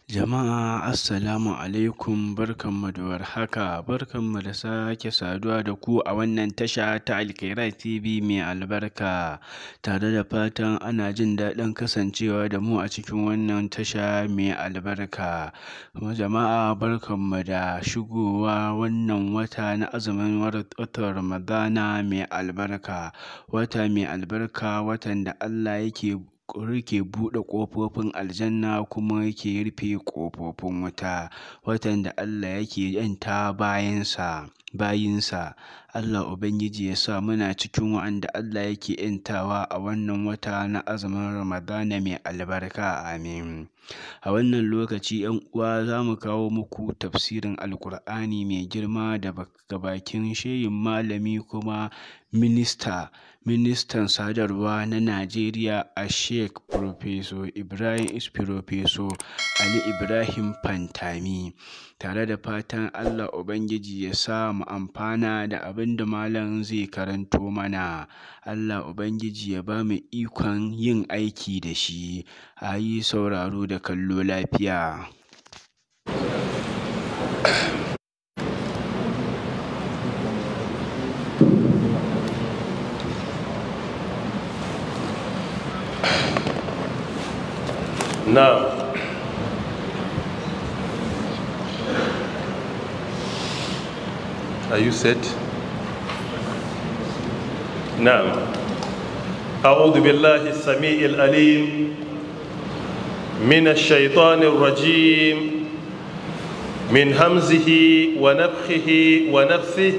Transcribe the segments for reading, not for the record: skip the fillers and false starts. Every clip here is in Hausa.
Jama'a assalamu alaikum, barkanmu da warhaka, barkanmu da sake saduwa da ku a wannan tasha ta Alkhairat TV mai albarka, tare da fatan ana jin daɗin kasancewa da mu a cikin wannan tasha mai albarka. Jama'a barkanmu da shigowa wannan wata na azumin watan Ramadana mai albarka, wata mai albarka, watan da Allah yake buɗe ƙofofin aljanna kuma yake rufe ƙofofin wuta, watan da Allah yake ‘yanta bayinsa. Allah Ubangiji ya sa muna cikin wa'anda Allah yake ‘yantawa a wannan wata na azumin Ramadana mai albarka, amin. A wannan lokaci ‘yan uwa za mu kawo muku tafsirin Alƙur'ani mai girma daga bakin shehin malami kuma ministan sadarwa na Najeriya, Sheikh Professor Ali Ibrahim Pantami, tare da fatan Allah Ubangiji ya sa mu amfana da abin da malam zai karanto mana. Allah Ubangiji ya ba mu ikon yin aiki da shi. A yi sauraro da kallo lafiya. Now, are you set? نعم. أعوذ بالله السميع العليم من الشيطان الرجيم، من همزه ونفخه ونفثه،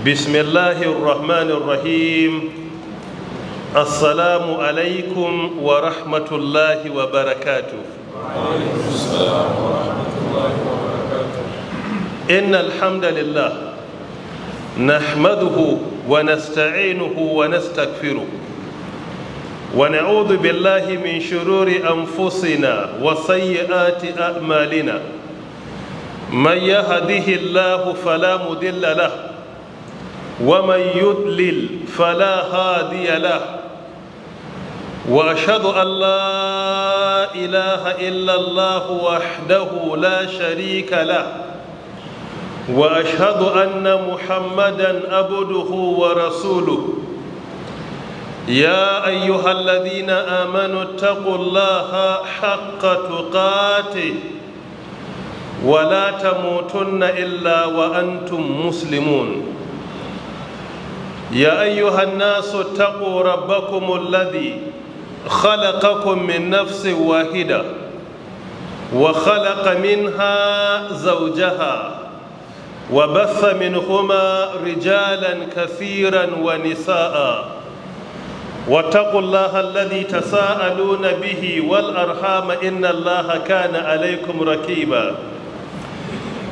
بسم الله الرحمن الرحيم. السلام عليكم ورحمة الله وبركاته. وعليكم السلام ورحمة الله وبركاته. إن الحمد لله نحمده ونستعينه ونستغفره، ونعوذ بالله من شرور أنفسنا وسيئات أعمالنا. من يهده الله فلا مضل له، ومن يضلل فلا هادي له، وأشهد أن لا إله إلا الله وحده لا شريك له، واشهد ان محمدا عبده ورسوله. يا ايها الذين امنوا اتقوا الله حق تقاته ولا تموتن الا وانتم مسلمون. يا ايها الناس اتقوا ربكم الذي خلقكم من نفس واحده وخلق منها زوجها وبث منهما رجالا كثيرا ونساء، واتقوا الله الذي تساءلون به والأرحام إن الله كان عليكم رقيبا.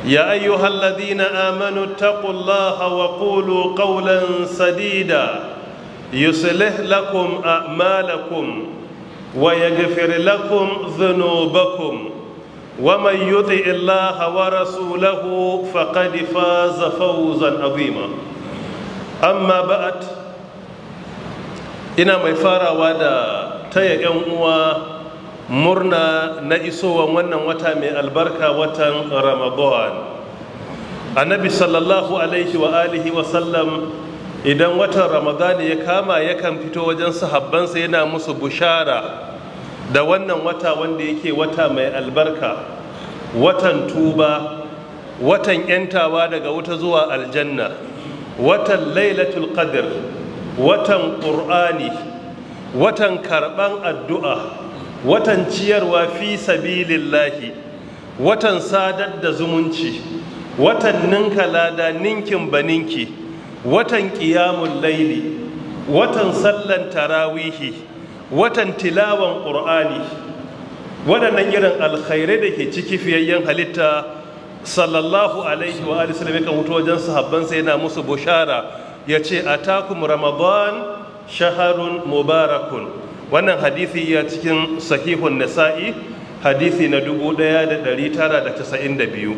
يا أيها الذين آمنوا اتقوا الله وقولوا قولا سديدا يصلح لكم أعمالكم ويغفر لكم ذنوبكم، ومن يطع الله ورسوله فقد فاز فوزا عظيما. اما بعد، ina mai farawa da taya yan uwa murna na isowan wannan wata mai albarka, watan Ramadan. Annabi sallallahu alaihi wa alihi wa sallam, idan watan Ramadan ya kama, yakan fito wajen sahabbansa yana musu bushara da wannan wata wanda yake wata mai albarka, watan tuba, watan yantawa daga wuta zuwa aljanna, watan Lailatul Qadr, watan Qur'ani, watan karban addu'a, watan ciyarwa fi sabilillahi, watan sadar da zumunci, watan ninka lada ninkin baninki, watan qiyamul laili, watan sallan tarawihi, watan tilawan ƙur'ani. Waɗannan irin alkhairai da ke ciki, fiyayyen halitta sallallahu alaihi wa alihi sallam yakan wuto wajen sahabbansa yana musu bushara, ya ce atakum Ramadan shaharun mubarakun. Wannan hadisi ya cikin Sahihun Nasa'i, hadisi na 1992.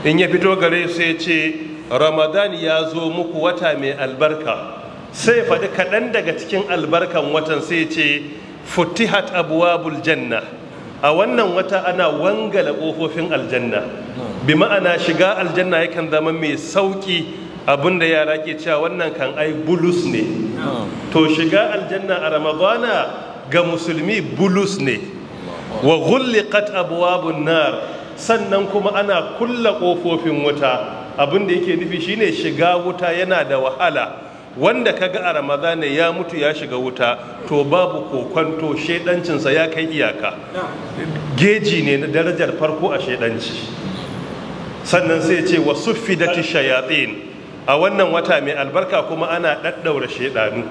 In ya fito gare su ya ce Ramadan ya zo muku, wata mai albarka. Sai faɗi kaɗan daga cikin albarkan watan, sai ce futihat abwabul janna, A wannan wata ana wangala kofofin aljanna, bi ma'ana shiga aljanna yakan zama mai sauki. Abinda yara ke cewa wannan kan ai bulus ne. To shiga aljanna a Ramadana ga musulmi bulus ne. Wa ghulliqat abwabun nar, sannan kuma ana kulla kofofin wuta. Abinda yake nufi shine shiga wuta yana da wahala. Wanda kaga a Ramadana ya mutu ya shiga wuta, to babu kokwanto shedancinsa ya kai iyaka, geji ne na darajar farko a shedanci. Sannan sai ce wa suffidati shayatin, a wannan wata mai albarka kuma ana daddaura shedanu.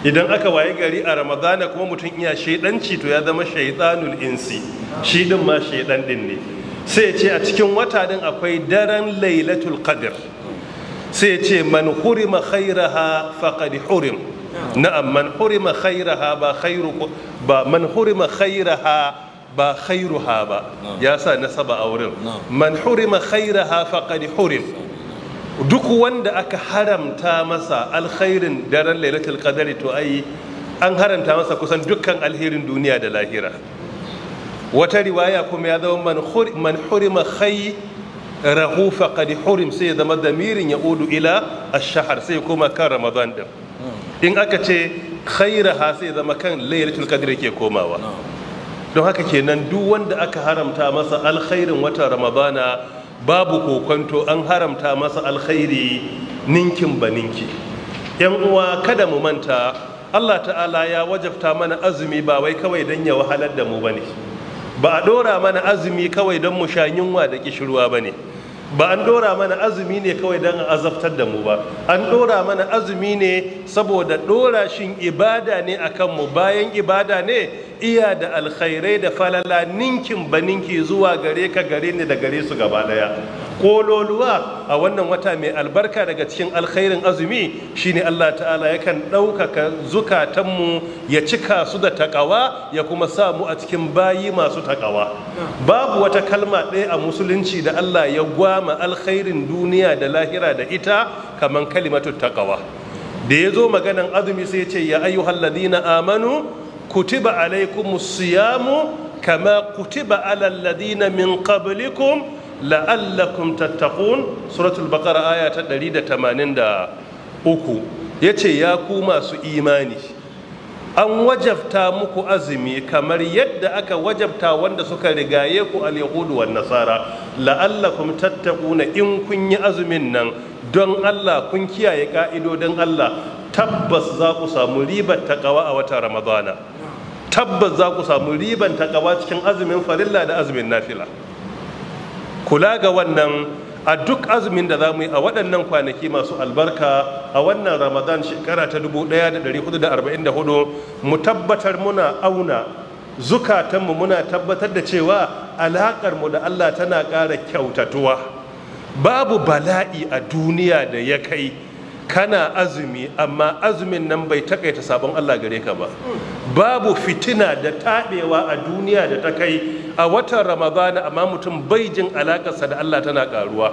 Idan aka waye gari a Ramadana kuma mutum iya shedanci, to ya zama shaytanul insi, shi din ma shedan din ne. Sai ce a cikin wata din akwai daren Lailatul Qadr. Sai ce man hurima khairaha faqad hurim. Na'am, man hurima khairaha ba khairu ba, man hurima khairaha ba khairuha ba, ya sa nasaba a wurin. Man hurima khairaha faqad hurim, duk wanda aka haramta masa alkhairin daren Lailatul Qadr, to ai an haramta masa kusan dukkan alherin duniya da lahira. Wata riwaya kuma ya zama man hurima khairahu faqad hurim, sai ya zama damirin ya udu ila ash-shahr, sai kuma kan Ramadan din. In aka ce khairaha sai ya zama kan Lailatul Qadr yake komawa. Don haka kenan duk wanda aka haramta masa alkhairin watan Ramadana, babu kokonto an haramta masa alkhairi ninkin ba ninki. Yan uwa, kada mu manta Allah ta'ala ya wajabta mana azumi ba wai kawai don ya wahalar da mu bane. Ba a dora mana azumi kawai don mu sha yunwa da kishirwa bane. Ba an dora mana azumi ne kawai don a azabtar da mu ba. An dora mana azumi ne saboda dora shin ibada ne akan mu. Bayan ibada ne, iya da alkhairai da falala ninkin ba ninki zuwa gare ka, gare ni da gare su gaba daya. Kololuwa a wannan wata mai albarka daga cikin alkhairin azumi shine Allah ta'ala yakan ɗaukaka zukatanmu, ya cika su da takawa, ya kuma sa mu a cikin bayi masu takawa. Babu wata kalma ɗaya a musulunci da Allah ya gwama alkhairin duniya da lahira da ita kaman kalimatu takawa. Da ya zo maganan azumi sai ya ce ya ayyuhal ladina amanu kutiba alaikumus siyamu kama kutiba alal ladina min qablikum la'allakum tattaqun. Suratul baqara aya ta 183. Yace ya ku masu imani, an wajabta muku azumi kamar yadda aka wajabta wanda suka rigaye ku al-yahudu wan nasara, la'allakum tattaquna. In kun yi azumin nan don Allah, kun kiyaye ka'idodin Allah, tabbas za ku samu ribar takawa a watan Ramadana. Tabbas za ku samu riban takawa cikin azumin farilla da azumin nafila. Kula ga wannan, a duk azumin da za mu yi a waɗannan kwanaki masu albarka a wannan Ramadan shekara ta 1444, mu tabbatar muna auna zukatanmu, muna tabbatar da cewa alaƙarmu da Allah tana ƙara kyautatuwa. Babu bala'i a duniya da ya kai kana azumi amma azumin nan bai takaita sabon Allah gare ka ba. Babu fitina da taɓewa a duniya da ta kai a watan Ramadana amma mutum bai jin alakarsa da Allah tana karuwa.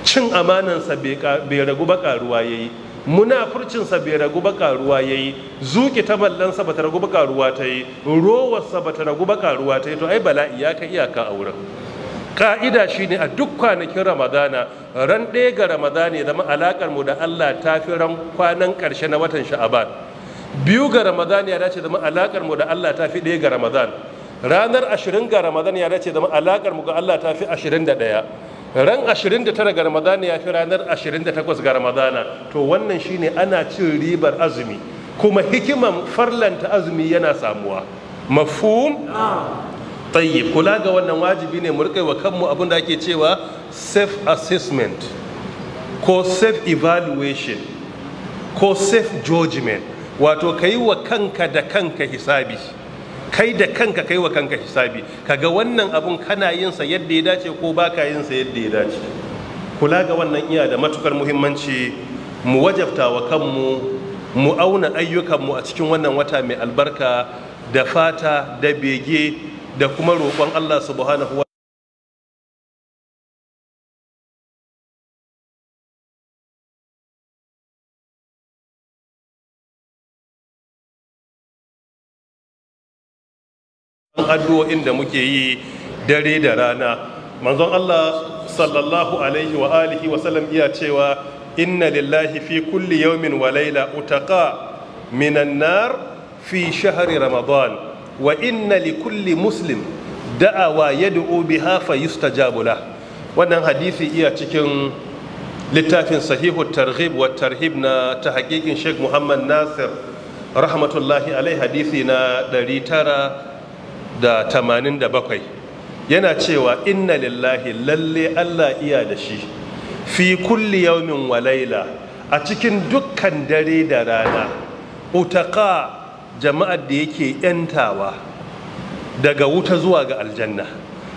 Cin amanansa bai ragu ba, karuwa yayi. Munafurcinsa bai ragu ba, karuwa yayi. Zuki ta mallansa bata ragu ba, karuwa ta yi. Rowarsa bata ragu ba, karuwa ta yi. To ai bala'i ya kai iyaka a wurin. Ka'ida shine a duk kwanakin Ramadana, ran ɗaya ga Ramadana ya zama alakar mu da Allah ta fi ran kwanan ƙarshe na watan Sha'aban. 2 ga Ramadana ya dace zama alakar mu da Allah ta fi 1 ga Ramadan. Ranar 20 ga Ramadan ya dace zama alakar mu ga Allah ta fi 21. Ran 29 ga Ramadana ya fi ranar 28 ga Ramadana. To wannan shine ana cin ribar azumi, kuma hikiman farlanta azumi yana samuwa. Mafhum? Tayyib. Kula ga wannan wajibi ne mu riƙa wa kanmu abin da ake cewa self assessment ko self evaluation ko self judgment, wato kai wa kanka da kanka hisabi. Kai da kanka kai wa kanka hisabi, kaga wannan abun kana yin sa yadda ya dace ko baka yin sa yadda ya dace. Kula ga wannan iya da matukar muhimmanci, mu wajabta wa kanmu mu auna ayyukanmu a cikin wannan wata mai albarka da fata da bege da kuma roƙon Allah subhanahu wa addu'o'in da muke yi dare da rana. Manzon Allah sallallahu alaihi wa alihi wa sallam iya cewa inna lillahi fi kulli yawmin wa layla utaqa minan nar fi shahri ramadan wa inna li kulli muslim da'awa yad'u biha fa yustajabu lah. Wannan hadisi iya cikin littafin sahihu targhib wa tarhib na ta hakikin Sheikh Muhammad Nasir rahmatullahi alai, hadisi na 987. Yana cewa inna lillahi, lalle Allah iya da shi, fi kulli yawmin wa laila, a cikin dukkan dare da rana, utaqa, jama'ar da yake yantawa daga wuta zuwa ga aljanna.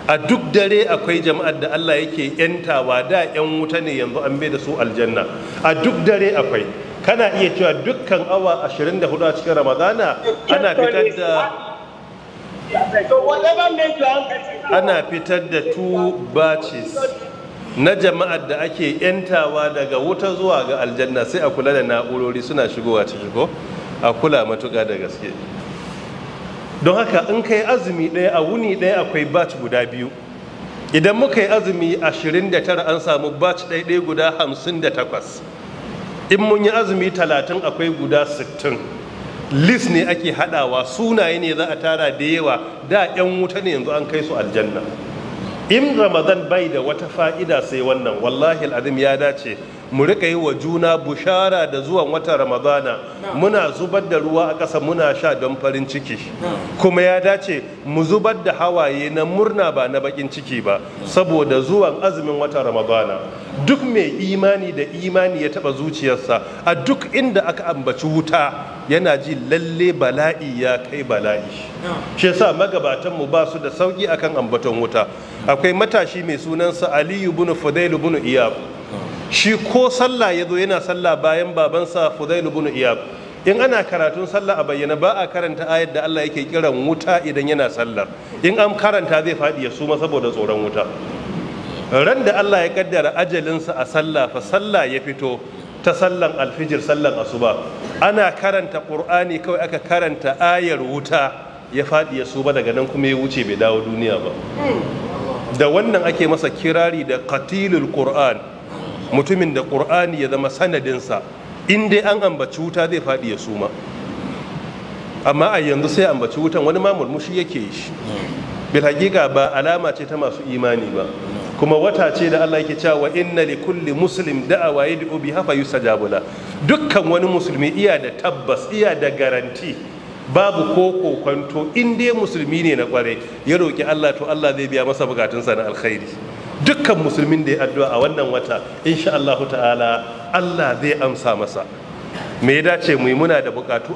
A duk dare akwai jama'ar da Allah yake yantawa, da yan wuta ne yanzu an bai da su aljanna. A duk dare akwai. Kana iya cewa dukkan awa 24 a cikin Ramadana ana fitar da ana fitar da two batches na jama'ar da ake yantawa daga wuta zuwa ga aljanna. Sai a kula da na'urori suna shigowa ciki, ko a kula matuƙa da gaske. Don haka in kai azumi ɗaya a wuni ɗaya akwai batch guda biyu. Idan muka yi azumi 29 an samu batch ɗaya guda 58. In mun yi azumi 30 akwai guda 60. List ne ake haɗawa, sunaye ne za a tara da yawa, da 'yan wuta ne yanzu an kai su aljanna. In Ramadan bai da wata fa'ida sai wannan, wallahi al'azim ya dace mu rika yi wa juna bushara da zuwan watan Ramadana. Muna zubar da ruwa a ƙasa muna sha don farin ciki, kuma ya dace mu zubar da hawaye na murna ba na bakin ciki ba, saboda zuwan azumin watan Ramadana. Duk mai imani da imani ya taba zuciyarsa, a duk inda aka ambaci wuta yana ji lalle bala'i ya kai bala'i. Shi yasa magabatan mu ba su da sauki akan ambaton wuta. Akwai matashi mai sunansa Aliyu bin Fudail bin Iyab. Shi ko sallah ya zo yana sallah bayan babansa Fudail bin Iyab. In ana karatun sallah a bayyana ba a karanta ayar da Allah yake kiran wuta idan yana sallar. In an karanta zai faɗi ya suma saboda tsoron wuta. Ran da Allah ya kaddara ajalinsa a sallah, fa sallah ya fito ta sallan alfijir, sallan asuba, ana karanta Qur'ani kawai aka karanta ayar wuta, ya faɗi ya suma, daga nan kuma ya wuce bai dawo duniya ba. Da wannan ake masa kirari da qatilul Qur'an, mutumin da Qur'ani ya zama sanadinsa. In dai an ambaci wuta zai faɗi ya suma. Amma a yanzu sai ambaci wutan wani ma murmushi yake yi shi. Bil hakika ba alama ce ta masu imani ba. Kuma wata ce da Allah yake cewa inna li kulli muslim da'awa yad'u biha fa yustajabu la. Dukkan wani musulmi iya da tabbas, iya da garanti, babu ko kokwanto, in dai musulmi ne na kware ya roki Allah to Allah zai biya masa bukatunsa na alkhairi. Dukkan musulmin da ya addu'a a wannan wata insha Allah ta'ala Allah zai amsa masa. Me ya dace mu yi? Muna da bukatu.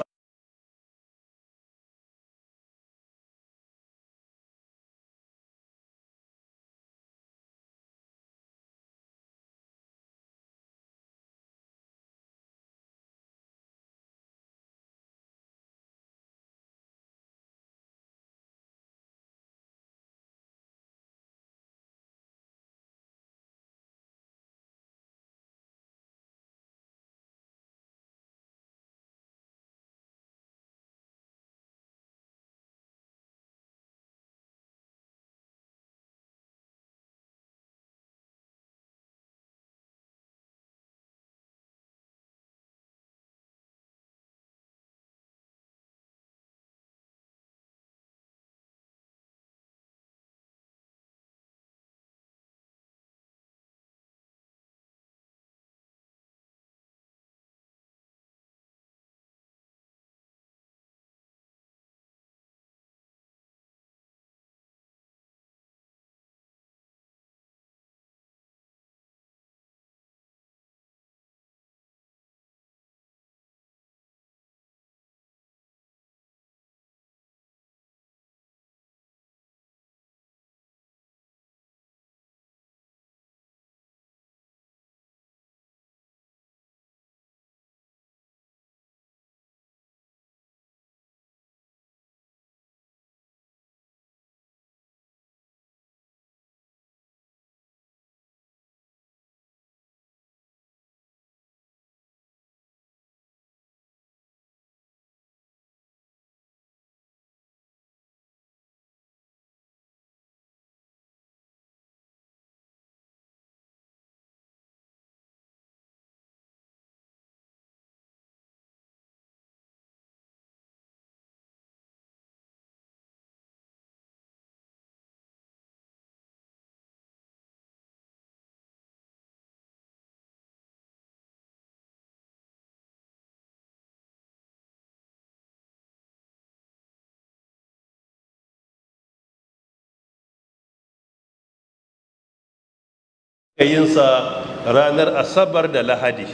Yinsa ranar Asabar da Lahadi.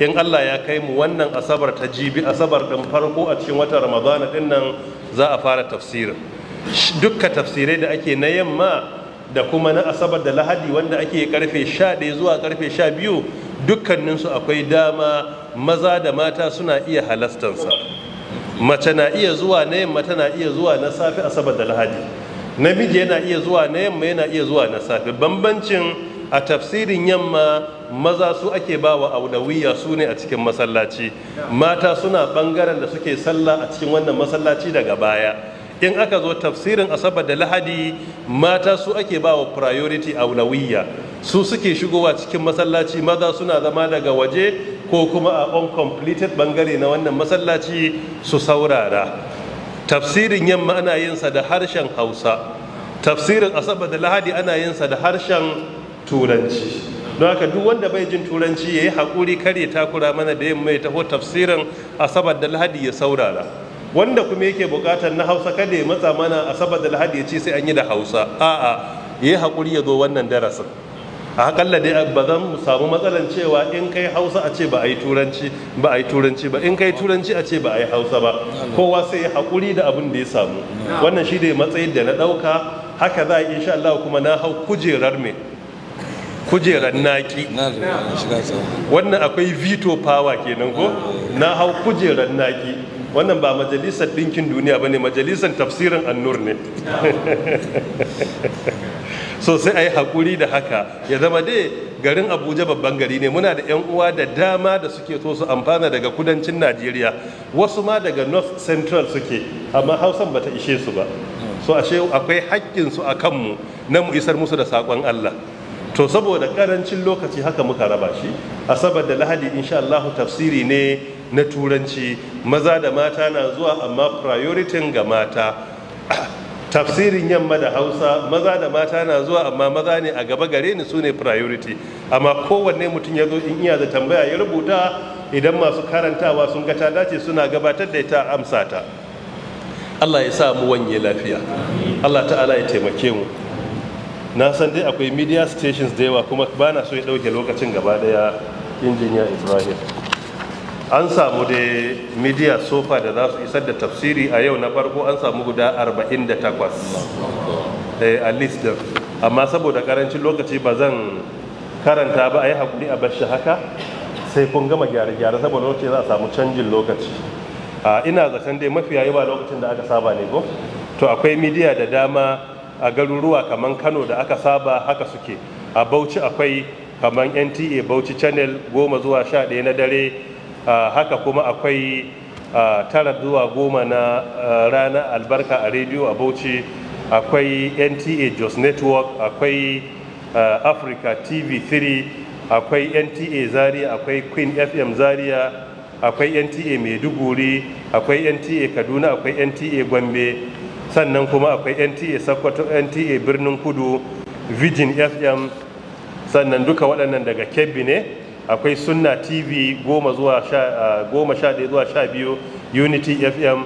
In Allah ya kai mu wannan Asabar ta jibi, Asabar ɗin farko a cikin watan Ramadana ɗin nan, za a fara tafsirin. Dukka tafsirai da ake na yamma da kuma na Asabar da Lahadi, wanda ake karfe 11 zuwa karfe 12, dukkaninsu akwai dama maza da mata suna iya halastansa. Mace na iya zuwa na yamma, tana iya zuwa na safe Asabar da Lahadi. Namiji yana iya zuwa na yamma, yana iya zuwa na safe. Bambancin a tafsirin yamma, maza su ake ba wa aulawiya, su ne a cikin masallaci. Mata suna bangaren da suke sallah a cikin wannan masallaci daga baya. In aka zo tafsirin Asabar da Lahadi, mata su ake ba wa priority, aulawiya, su suke shigowa cikin masallaci. Maza suna zama daga waje ko kuma a uncompleted bangare na wannan masallaci su saurara. Tafsirin yamma ana yin sa da harshen Hausa. Tafsirin Asabar da Lahadi ana yin sa da harshen Turanci. Don haka duk wanda bai jin Turanci ya yi haƙuri, kar ya takura mana da yamma, ya taho tafsirin Asabar da Lahadi ya saurara. Wanda kuma yake buƙatar na Hausa, kada ya matsa mana Asabar da Lahadi ya ce sai an yi da Hausa. A'a, ya yi haƙuri ya zo wannan darasin. A akalla dai ba zan mu samu matsalan cewa in kai Hausa a ce ba a yi Turanci ba, a yi Turanci ba, in kai Turanci a ce ba a yi Hausa ba. Kowa sai ya haƙuri da abin da ya samu. Wannan shi ne matsayin da na ɗauka, haka za a yi insha Allah. Kuma na hau kujerar me kujerar naki. Wannan akwai veto power kenan ko? Na hau kujerar naki. Wannan ba Majalisar Ɗinkin Duniya ba ne, Majalisar Tafsirin Annur ne. So sai a yi haƙuri da haka. Ya zama dai garin Abuja babban gari ne, muna da 'yan uwa da dama da suke so su amfana daga kudancin Najeriya, wasu ma daga North Central suke, amma Hausan bata ishe su ba. So ashe akwai haƙƙin su a kanmu na mu isar musu da saƙon Allah. To, saboda ƙarancin lokaci haka muka raba shi. Asabar da Lahadi insha Allah tafsiri ne na Turanci, maza da mata na zuwa, amma priority ga mata. Tafsirin yamma da Hausa, maza da mata na zuwa, amma maza ne a gaba gare ni, su ne priority. Amma kowanne mutum ya zo, in iya da tambaya ya rubuta, idan masu karantawa sun ga ta dace suna gabatar da ita, amsa ta. Allah ya sa mu wanye lafiya, Allah ta'ala ya taimake mu. Na san dai akwai media stations da yawa, kuma ba na so ya ɗauke lokacin gaba daya. Injiniya Ibrahim, an samu da media so far da za su isar da tafsiri a yau na farko, an samu guda 48 a list din, amma saboda karancin lokaci ba zan karanta ba. A yi haƙuri a bashi haka sai kun gama gyare-gyare, saboda lokaci za a samu canjin lokaci. Ina zaton dai mafiya yawa lokacin da aka saba ne ko? To, akwai media da dama a garuruwa kamar Kano da aka saba haka suke. A Bauchi akwai kamar NTA Bauchi Channel, 10 zuwa 11 na dare. Haka kuma akwai 9 zuwa 10 na rana, Albarka a rediyo a Bauchi. Akwai NTA Jos Network, akwai Africa TV 3, akwai NTA Zaria, akwai Queen FM Zaria, akwai NTA Maiduguri, akwai NTA Kaduna, akwai NTA Gombe, sannan kuma akwai NTA Sokoto, NTA Birnin Kudu, Virgin FM. Sannan duka waɗannan daga Kebbi ne. Akwai Sunna TV 10 zuwa 11 zuwa 12, Unity FM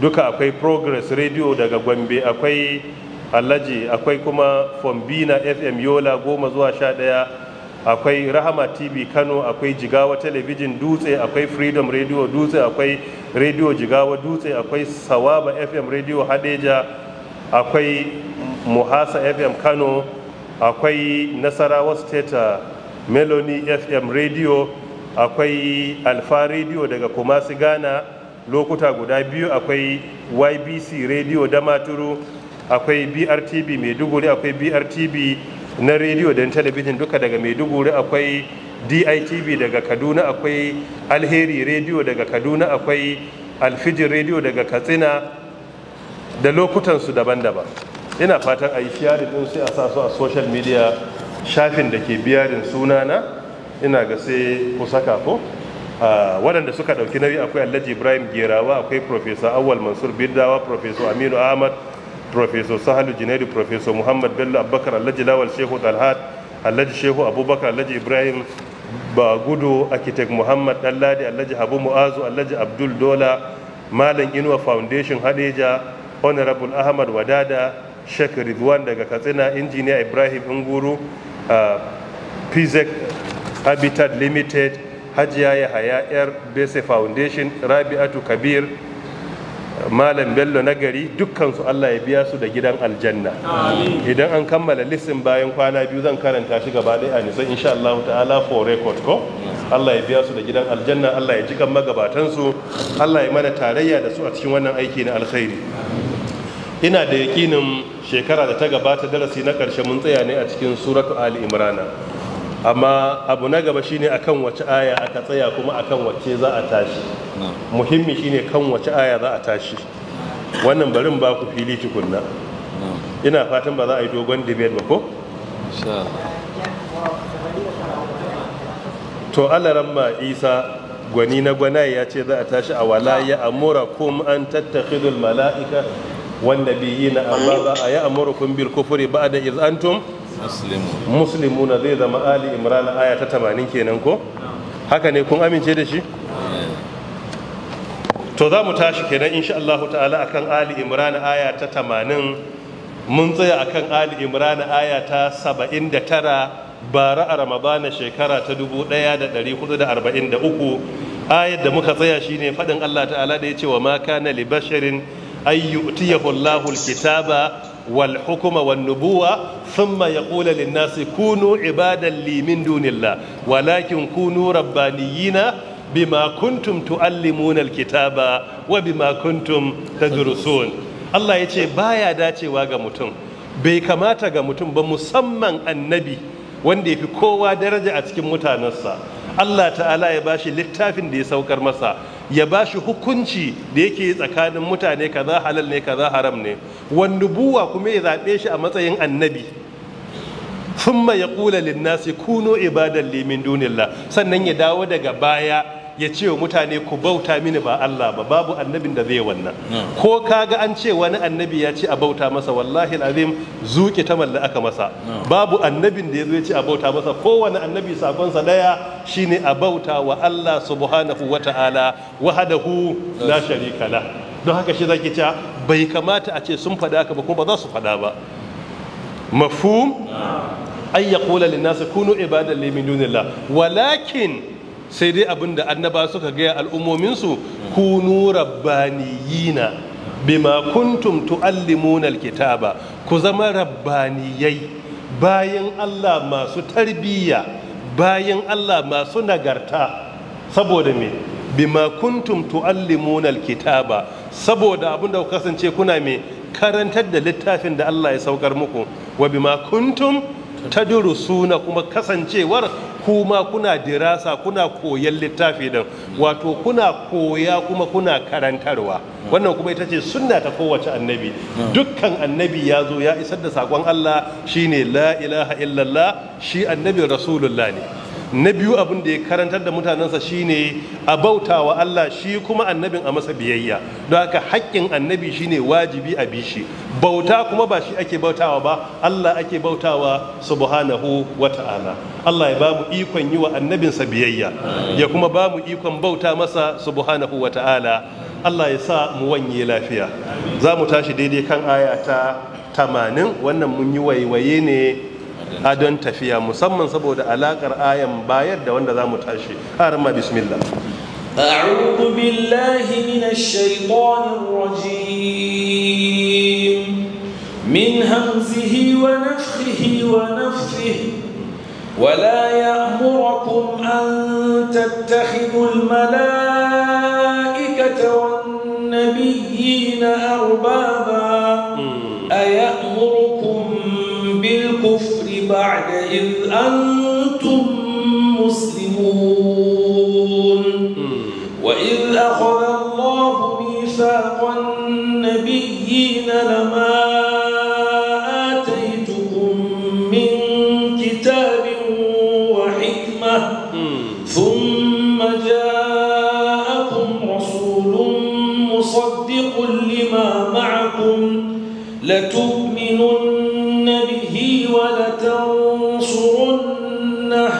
duka. Akwai Progress Radio daga Gombe, akwai Alhaji, akwai kuma Fombina FM Yola, 10 zuwa 11. Akwai Rahama TV Kano, akwai Jigawa Television Dutse, akwai Freedom Radio Dutse, akwai Radio Jigawa Dutse, akwai Sawaba FM Radio Hadeja, akwai Muhasa FM Kano, akwai Nasarawa State Melody FM Radio, akwai Alfa Radio daga Kumasi, Ghana, lokuta guda biyu, akwai YBC Radio Damaturu, akwai BRTB Maiduguri, akwai BRTB na rediyo da talabijin duka daga Maiduguri, akwai DITV daga Kaduna, akwai Alheri Radio daga Kaduna, akwai Alfijir Radio daga Katsina, da lokutansu daban-daban. Ina fatan a yi sharing din, sai a sa su a social media, shafin da ke biyarin sunana. Ina ga sai ku saka ko waɗanda suka ɗauki nauyi: akwai Alhaji Ibrahim Gerawa, akwai Professor Awal Mansur Biddawa, Professor Aminu Ahmad, Professor Sahalu Junaidu, Professor Muhammad Bello Abubakar, Alhaji Lawal Shehu Dalhat, Alhaji Shehu Abubakar, Alhaji Ibrahim Bagudo, Architect Muhammad Dalladi, Alhaji Habu Mu'azu, Alhaji Abdul Dola, Malam Inuwa Foundation Hadeja, Honorable Ahmad Wadada, Sheikh Ridwan daga Katsina, Injiniya Ibrahim Inguru. Pizek Habitat Limited, Hajiya Yahaya Yar Bese Foundation, Rabi'atu Kabir, Malam Bello Nagari, dukkansu Allah ya biya su da gidan aljanna. Idan an kammala listin bayan kwana biyu zan karanta shi gaba ɗaya a nisa insha Allah ta'ala for record ko. Allah ya biya su da gidan aljanna, Allah ya jikan magabatansu, Allah ya mana tarayya da su a cikin wannan aiki na alkhairi. Ina da yakinin shekara da ta gabata darasi na ƙarshe mun tsaya ne a cikin suratu Ali Imrana. Amma abu na gaba shine akan wace aya aka tsaya kuma akan wacce za a tashi. Muhimmi shine kan wace aya za a tashi. Wannan barin ba ku fili tukunna. Ina fatan ba za a yi dogon debate ba ko? To Alaramma Isa gwani na gwanaye ya ce za a tashi a wala ya amura kum an tattakhidul mala'ika wan nabiyina arbaba a ya amurukum bil kufri ba'da iz antum muslimuna. Zai zama Ali Imran aya ta 80 kenan ko? Haka ne, kun amince da shi? To za mu tashi kenan insha Allah ta'ala akan Ali Imran aya ta 80. Mun tsaya akan Ali Imran aya ta 79 bara a Ramadana shekara ta 1443. Ayar da muka tsaya shine fadin Allah ta'ala da ya ce wa ma kana li basharin ay yu'tiyahu Allahu al-kitaba wal hukma wan nubuwa thumma yaqulu lin nasi kunu ibadan li min dunillah walakin kunu rabbaniyina bima kuntum tuallimuna al-kitaba wa bima kuntum tadrusun. Allah yace baya dacewa ga mutum, bai kamata ga mutum ba, musamman annabi wanda yafi kowa daraja a cikin mutanensa. Allah ta'ala ya bashi littafin da ya saukar masa, ya bashi hukunci da yake tsakanin mutane, kaza halal ne kaza haram ne, wan nubuwa kuma ya zabe shi a matsayin annabi. Thumma yaqulu lin-nasi kunu ibadan li min dunillah, sannan ya dawo daga baya ya ce wa mutane ku bauta mini ba Allah ba. Babu annabin da zai wannan. Ko kaga an ce wani annabi ya ce a bauta masa, wallahi alazim zuki ta malla aka masa. Babu annabin da ya zo ya ce a bauta masa. Kowane annabi sakonsa daya shine a bauta wa Allah subhanahu wata'ala wahdahu la sharika la. Don haka shi zaki cewa bai kamata a ce sun faɗa haka ba, kuma ba za su faɗa ba. Mafhum? Ay yaqula lin-nasi kunu ibadan li min dunillah, walakin sai dai abinda annaba suka gaya al'ummominsu, kunu rabbaniyina bima kuntum tuallimuna alkitaba, ku zama rabbaniyai, bayan Allah masu tarbiyya, bayan Allah masu nagarta. Saboda me? Bima kuntum tuallimuna alkitaba, saboda abinda ku kasance kuna me karantar da littafin da Allah ya saukar muku, wa bima kuntum tadrusuna, kuma kasancewar kuma kuna dirasa, kuna koyan littafi din, wato kuna koya kuma kuna karantarwa. Wannan kuma ita ce sunna ta kowace annabi. Dukkan annabi ya zo ya isar da sakon Allah shine la ilaha illallah, shi annabi rasulullah ne. Na biyu abin da ya karantar da mutanensa shine a bautawa Allah, shi kuma annabin a masa biyayya. Don haka haƙƙin annabi shine wajibi a bi shi. Bauta kuma ba shi ake bautawa ba, Allah ake bautawa subhanahu wata'ala. Allah ya ba mu ikon yi wa annabinsa biyayya, ya kuma ba mu ikon bauta masa subhanahu wata'ala. Allah ya sa mu wanye lafiya. Za mu tashi daidai kan aya ta 80. Wannan mun yi waiwaye ne a don tafiya, musamman saboda alakar ayan bayar da wanda za mu tashi. Arama bismillah. أعوذ بالله من الشيطان الرجيم من همزه ونفخه ونفثه ولا يأمركم أن تتخذوا الملائكة والنبيين أربابا أيأمركم بالكفر بعد إذ أنتم مسلمون وإذ أخذ الله ميثاق النبيين لما آتيتكم من كتاب وحكمة ثم جاءكم رسول مصدق لما معكم لتؤمنن به ولتنصرنه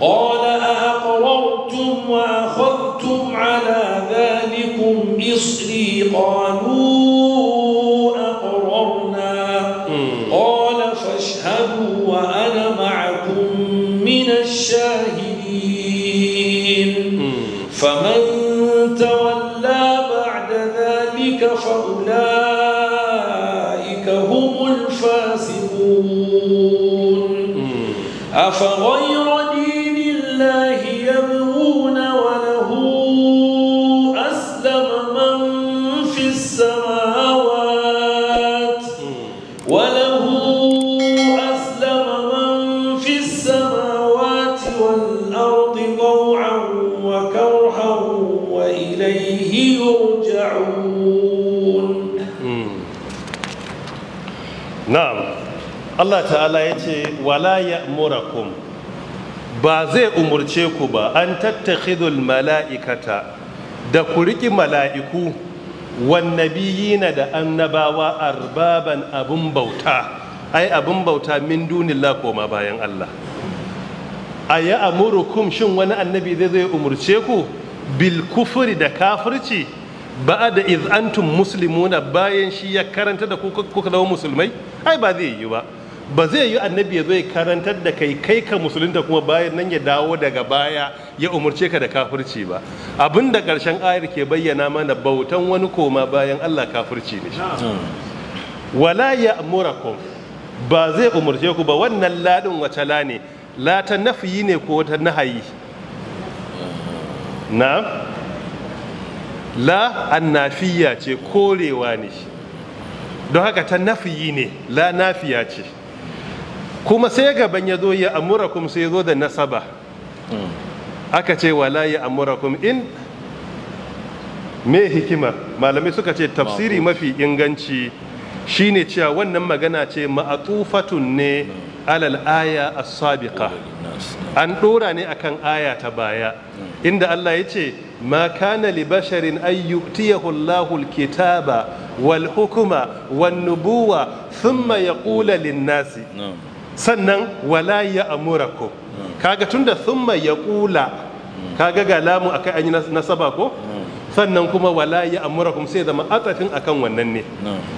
قال أأقررتم وأخذتم على ذلك الفاسقون. أفغير دين الله يبغون وله أسلم من في السماوات وله أسلم من في السماوات والأرض طوعا وكرها وإليه يرجعون. Na'am, Allah ta'ala ya ce wala ya'murakum, ba zai umurce ku ba, an tattakhidul mala'ikata, da ku riki mala'iku, wan nabiyina, da annabawa, arbaban, abun bauta, ai abun bauta, min dunillah, koma bayan Allah. Aya amurukum, shin wani annabi zai umurce ku, bil kufri, da kafirci, ba'da iz antum muslimuna, bayan shi ya karanta da kuka zama musulmai? Ai ba zai yi ba. Ba zai yi annabi ya zo ya karantar da kai, kai ka musulunta, kuma bayan nan ya dawo daga baya ya umurce ka da kafirci ba. Abinda ƙarshen ayar ke bayyana mana, bautan wani koma bayan Allah kafirci ne. Wala ya'murakum, ba zai umurce ku ba. Wannan ladin wace la ne? La ta nafiyi ne ko ta nahayi? Na la annafiya ce, korewa ne. Don haka ta nafiyi ne, la nafiya ce. Kuma sai gaban ya zo ya amurakum, sai ya zo da nasaba, aka ce wala ya amurakum. In me hikima? Malamai suka ce tafsiri mafi inganci shine cewa wannan magana ce ma'atufatun ne alal aya as-sabiqa, an dora ne akan aya ta baya, inda Allah ya ce ma kana li basharin ay yu'tiyahu Allahu al-kitaba wal hukma wan nubuwa thumma yaqula lin-nasi, sannan wala ya'murakum. Kaga tunda thumma yaqula, kaga ga lamu akai an yi nasaba ko, sannan kuma wala ya'murakum, sai zama atafin akan wannan ne.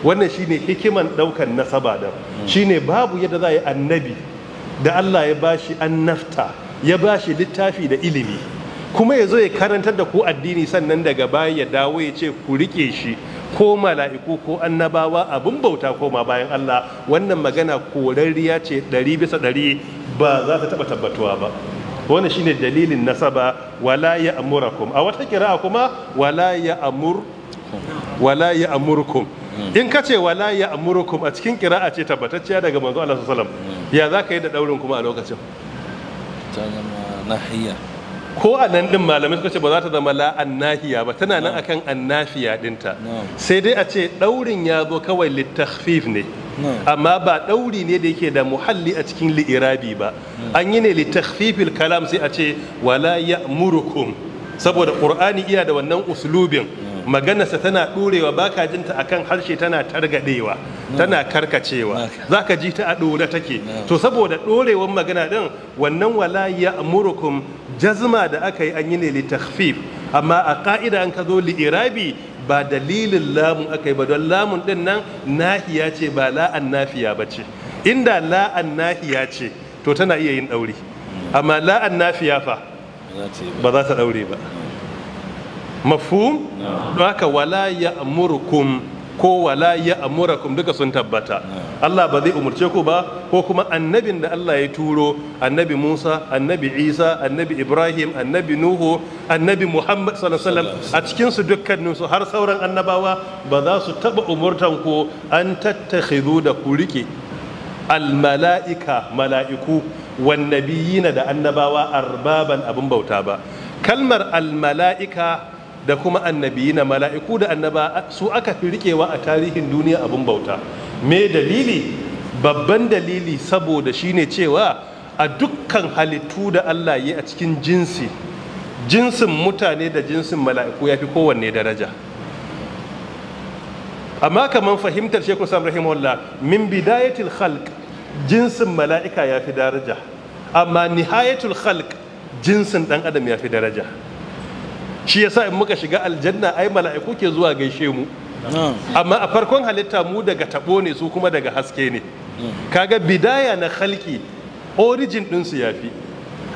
Wannan shine hikiman daukan nasaba da shine babu yadda za a yi annabi da Allah ya bashi annafta, ya bashi littafi da ilimi, kuma ya zo ya karantar da ku addini, sannan daga baya ya dawo ya ce ku rike shi ko mala'iku ko annabawa abin bauta koma bayan Allah. Wannan magana korarriya ce 100%, ba za ta taɓa tabbatuwa ba. Wannan shine dalilin nasaba wala ya amurakum. A wata kira kuma wala ya amur, wala ya amurkum. In ka ce wala ya amurukum a cikin kira'a ce tabbatacciya daga manzo Allah sallallahu alaihi wasallam, ya za ka yi da daurin kuma a lokacin? Ta zama nahiya. Ko a nan din malamai suka ce ba za ta zama la annahiya ba, tana nan akan annafiya dinta. Sai dai a ce daurin ya zo kawai littakhfif ne, amma ba dauri ne da yake da muhalli a cikin li'irabi ba. An yi ne litakhfifil kalam, sai a ce wala ya'murukum, saboda qur'ani iya da wannan uslubin, maganarsa tana ɗorewa, baka jinta akan harshe tana targadewa, tana karkacewa, zaka ji ta a ɗore take. To saboda ɗorewar magana din, wannan wala ya'murukum jazma da aka yi, an yi ne litakhfif, amma a ka'ida an ka zo li'irabi ba dalilin lamun aka yi ba, don lamun din nan nahiya ce, ba la'an nafiya ba ce. Inda la'an nahiya ce to tana iya yin ɗauri, amma la'an nafiya fa ba za ta ɗaure ba. Mafhum? Don haka wala ya'murukum ko wala ya'murakum duka sun tabbata. Allah ba zai umurce ku ba, ko kuma annabin da Allah ya turo, annabi Musa, annabi Isa, annabi Ibrahim, annabi Nuhu, annabi Muhammad sallallahu alaihi wasallam, a cikin su dukkanin su har sauran annabawa ba za su taba umurtan ku an tattakhidhu, da ku rike, al mala'ika, mala'iku, wan nabiyina, da annabawa, arbaban, abin bauta ba. Kalmar al mala'ika da kuma annabiyina, mala'iku da annaba, su aka fi rikewa a tarihin duniya abin bauta. Me dalili? Babban dalili saboda shine cewa a dukkan halittu da Allah ya a cikin jinsi, jinsin mutane da jinsin mala'iku ya fi kowanne daraja. Amma kamar fahimtar Sheikhul Islam rahimahullah, min bidayatil khalq jinsin mala'ika ya fi daraja, amma nihayatul khalq jinsin dan adam ya fi daraja. Shi yasa in muka shiga aljanna ai mala'iku ke zuwa gaishe mu, amma a farkon halitta mu daga tabo ne, su kuma daga haske ne. Kaga bidaya na khalqi, origin din su yafi.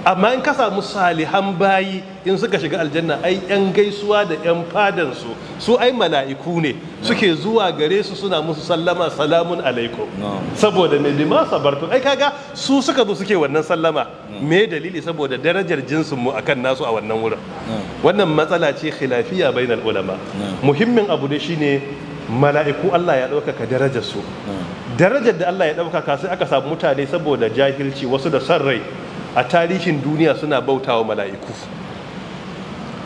Amma in ka samu salihan bayi in suka shiga aljanna, ai yan gaisuwa da yan fadansu su ai mala'iku ne suke zuwa gare su suna musu sallama, salamun alaikum. Saboda me? Bima sabartum. Ai kaga su suka zo suke wannan sallama. Me dalili? Saboda darajar jinsin mu akan nasu a wannan wurin. Wannan matsala ce khilafiya bainal ulama. Muhimmin abu dai shine mala'iku Allah ya ɗaukaka darajar su. Darajar da Allah ya ɗaukaka, sai aka samu mutane saboda jahilci, wasu da son rai, a tarihin duniya suna bautawa mala'iku.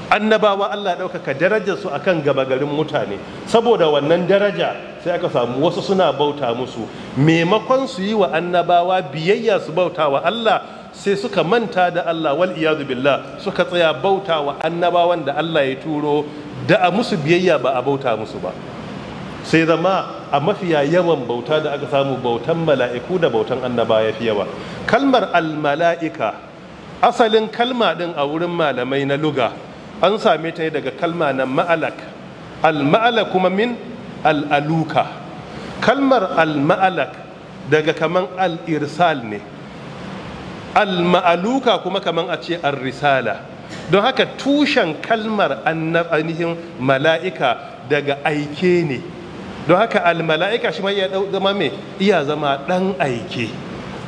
Annabawa Allah ya ɗaukaka darajar su akan gama garin mutane. Saboda wannan daraja sai aka samu wasu suna bauta musu. Maimakon su yi wa annabawa biyayya su bauta wa Allah, sai suka manta da Allah, wal iyadu billah, suka tsaya bauta wa annabawan da Allah ya turo da a musu biyayya, ba a bauta musu ba. Sai zama a mafiya yawan bauta da aka samu, bautan mala'iku da bautan annaba ya fi yawa. Kalmar almala'ika, asalin kalma din a wurin malamai na luga, an same ta ne daga kalma na ma'alak. Al-ma'alak kuma min al'aluka. Kalmar al-ma'alak daga kaman al-irsal ne, al-ma'aluka kuma kaman a ce ar-risala. Don haka tushen kalmar ainihin mala'ika daga aike ne. Don haka al-mala'ika shi ma iya zama mai iya zama dan aike.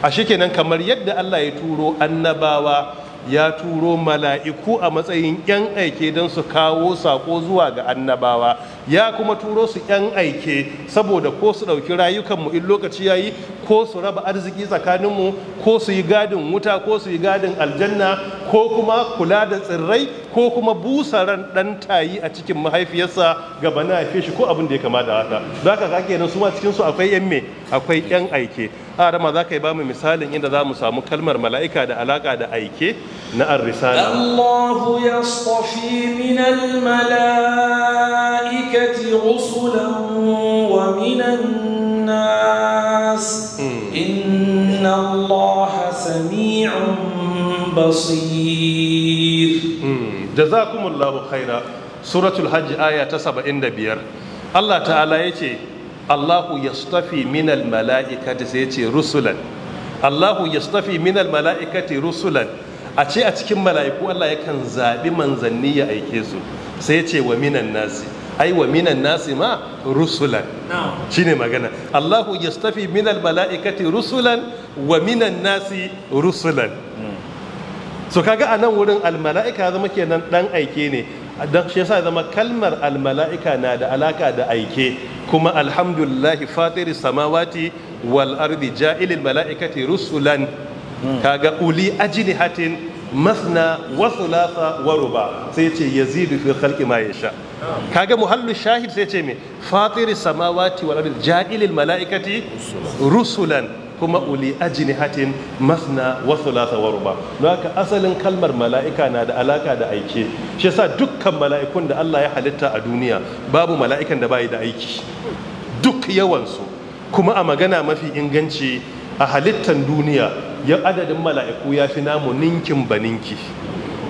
A kenan kamar yadda Allah ya turo annabawa, ya turo mala'iku a matsayin 'yan aike don su kawo sako zuwa ga annabawa, ya kuma turo su 'yan aike saboda ko su ɗauki rayukanmu in lokaci ya yi, ko su raba arziki tsakaninmu, ko su yi gadin wuta, ko su yi gadin aljanna, ko kuma kula da tsirrai, ko kuma busa ran ɗan tayi a cikin mahaifiyarsa gaba na haife shi, ko abin da ya kama da haka. Za ka kenan su ma cikinsu akwai 'yan me akwai 'yan aike. Arama, za ka yi ba mu misalin inda za mu samu kalmar mala'ika da alaka da aike na ar-risala. الله يصطفي من الملائكة رسلا ومن الناس إن الله سميع بصير. Jazakumullahu khaira. Suratul Hajj, aya ta 75, Allah ta'ala yace Allahu yastafi minal mala'ikati, sai yace rusulan. Allahu yastafi minal mala'ikati rusulan. A ce a cikin mala'iku Allah yakan zaɓi manzanni ya aike su. Sai ya ce wa minan nasi, ai wa minan nasi ma rusulan. Shine magana. Allahu yastafi minal mala'ikati rusulan wa minan nasi rusulan. So kaga a nan wurin almala'ika zama kenan dan aike ne. Don shi yasa zama kalmar almala'ika na da alaka da aike. Kuma alhamdulillahi fatiri samawati wal ardi ja'ilil mala'ikati rusulan. Kaga uli ajnihatin masna wa thulatha wa ruba, sai ce yazidu fi khalqi ma yasha. Kaga muhallu shahid, sai ce me? Fatiri samawati wal ardi ja'ilil mala'ikati rusulan, kuma uli ajnihatin masna wa thulatha wa ruba. Don haka asalin kalmar mala'ika na da alaka da aike. Shi yasa dukkan mala'ikun da Allah ya halitta a duniya, babu mala'ikan da bai da aiki, duk yawansu. Kuma a magana mafi inganci, a halittan duniya ya adadin mala'iku ya fi namu ninkin baninki,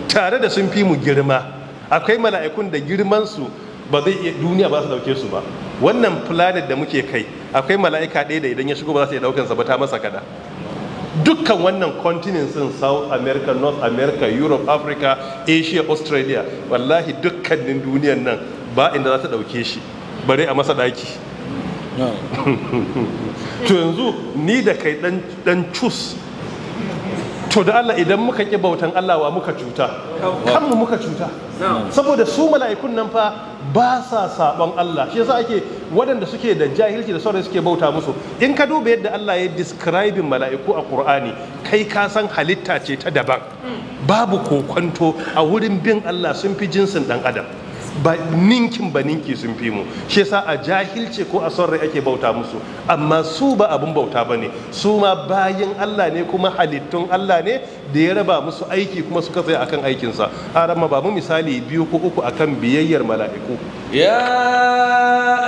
tare da sun fi mu girma. Akwai mala'ikun da girmansu ba zai iya, duniya ba su dauke su ba. Wannan planet da muke kai, akwai mala'ika ɗaya da idan ya shigo ba za su iya daukansa ba, ta masa kada. Dukkan wannan continents din, South America, North America, Europe, Africa, Asia, Australia, wallahi dukkanin duniyan nan ba inda za ta dauke shi, bare a masa daki. To yanzu ni da kai dan cus. To da Allah, idan muka ki bautan Allah, wa muka cuta? Kanmu muka cuta. Saboda su mala'ikun nan fa ba sa sabon Allah. Shi yasa ake waɗanda suke da jahilci da sauran suke bauta musu. In ka duba yadda Allah ya describing mala'iku a Qur'ani, kai ka san halitta ce ta daban. Babu kokwanto, a wurin bin Allah sun fi jinsin dan adam ba ninkin ba ninki, sun fi mu. Shi yasa a jahilce ko a son rai ake bauta musu, amma su ba abun bauta ba ne. Su ma bayin Allah ne, kuma halittun Allah ne da ya raba musu aiki kuma suka tsaya akan aikinsa. Arama, ba mu misali biyu ko uku akan biyayyar mala'iku. يا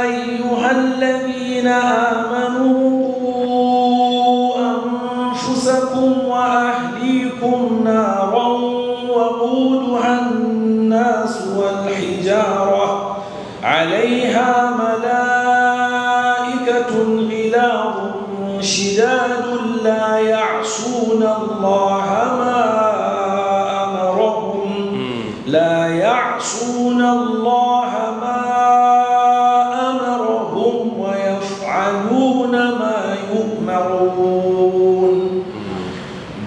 أيها الذين آمنوا قوا أنفسكم وأهليكم نارا وقودها الناس والحجارة عليها ملائكة غلاظ شداد لا يعصون الله ما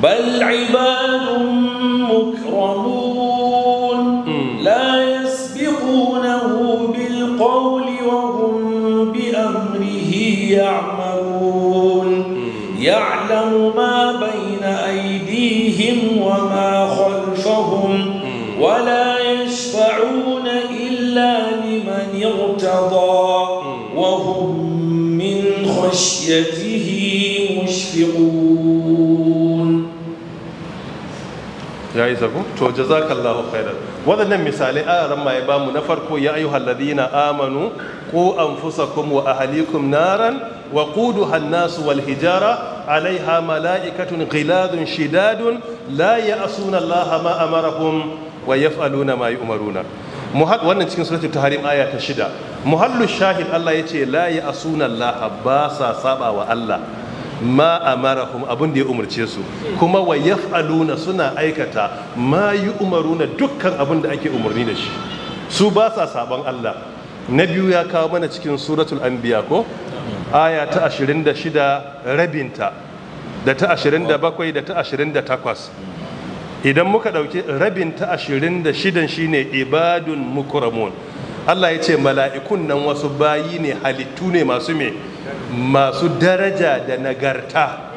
بل عباد مكرمون لا يسبقونه بالقول وهم بأمره يعملون يعلم ما بين أيديهم وما خلفهم ولا يشفعون إلا لمن ارتضى وهم من خشيته مشفقون. Ya isa ku? To, jazakallahu khairan. Waɗannan misalai a ran ma ya bamu na farko, ya ayyuhal ladina amanu qu anfusakum wa ahlikum naran wa quduha an-nas wal hijara alaiha mala'ikatun ghiladun shidadun la ya'suna Allaha ma amarahum wa yaf'aluna ma yu'maruna. Wannan cikin suratul Tahrim, aya ta 6. Muhallu shahid, Allah yace la ya'suna Allaha, ba sa saba wa Allah, ma amarahum, abin da ya umarce su, kuma wa yaf'aluna, suna aikata, ma yu'maruna, dukkan abin da ake umarni da shi. Su ba sa saban Allah. Na biyu ya kawo mana cikin suratul Anbiya ko aya ta 26 rabinta, da ta 27 da ta 28. Idan muka dauki rabin ta 26, shine ibadun mukramun. Allah ya ce mala'ikun nan wasu bayi ne, halittu ne masu me, masu daraja da nagarta.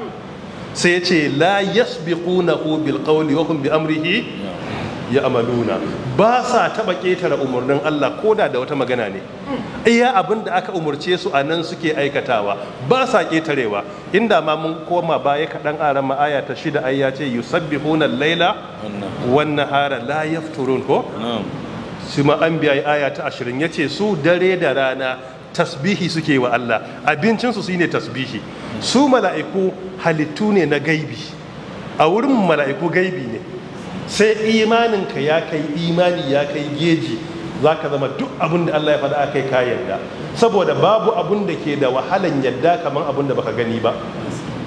Sai ya ce la yasbiqunahu bil qawli wa hum bi amrihi ya'maluna. Ba sa taba ketare umarnin Allah koda da wata magana ne. Iya abin da aka umurce su a nan suke aikatawa, ba sa ketarewa. Inda ma mun koma baya kaɗan, aran ma aya ta 6, ai ya ce yusabbihuna al-laila wan nahara la yafturun ko? Su ma an biya aya ta 20, ya ce su dare da rana tasbihi suke wa Allah, abincinsu su ne tasbihi. Su mala'iku halittu ne na gaibi. A wurin mala'iku gaibi ne, sai imaninka ya kai imani, ya kai geji, za ka zama duk abin da Allah ya faɗa akai ka yarda, saboda babu abin da ke da wahalan yadda kamar abin da baka gani ba.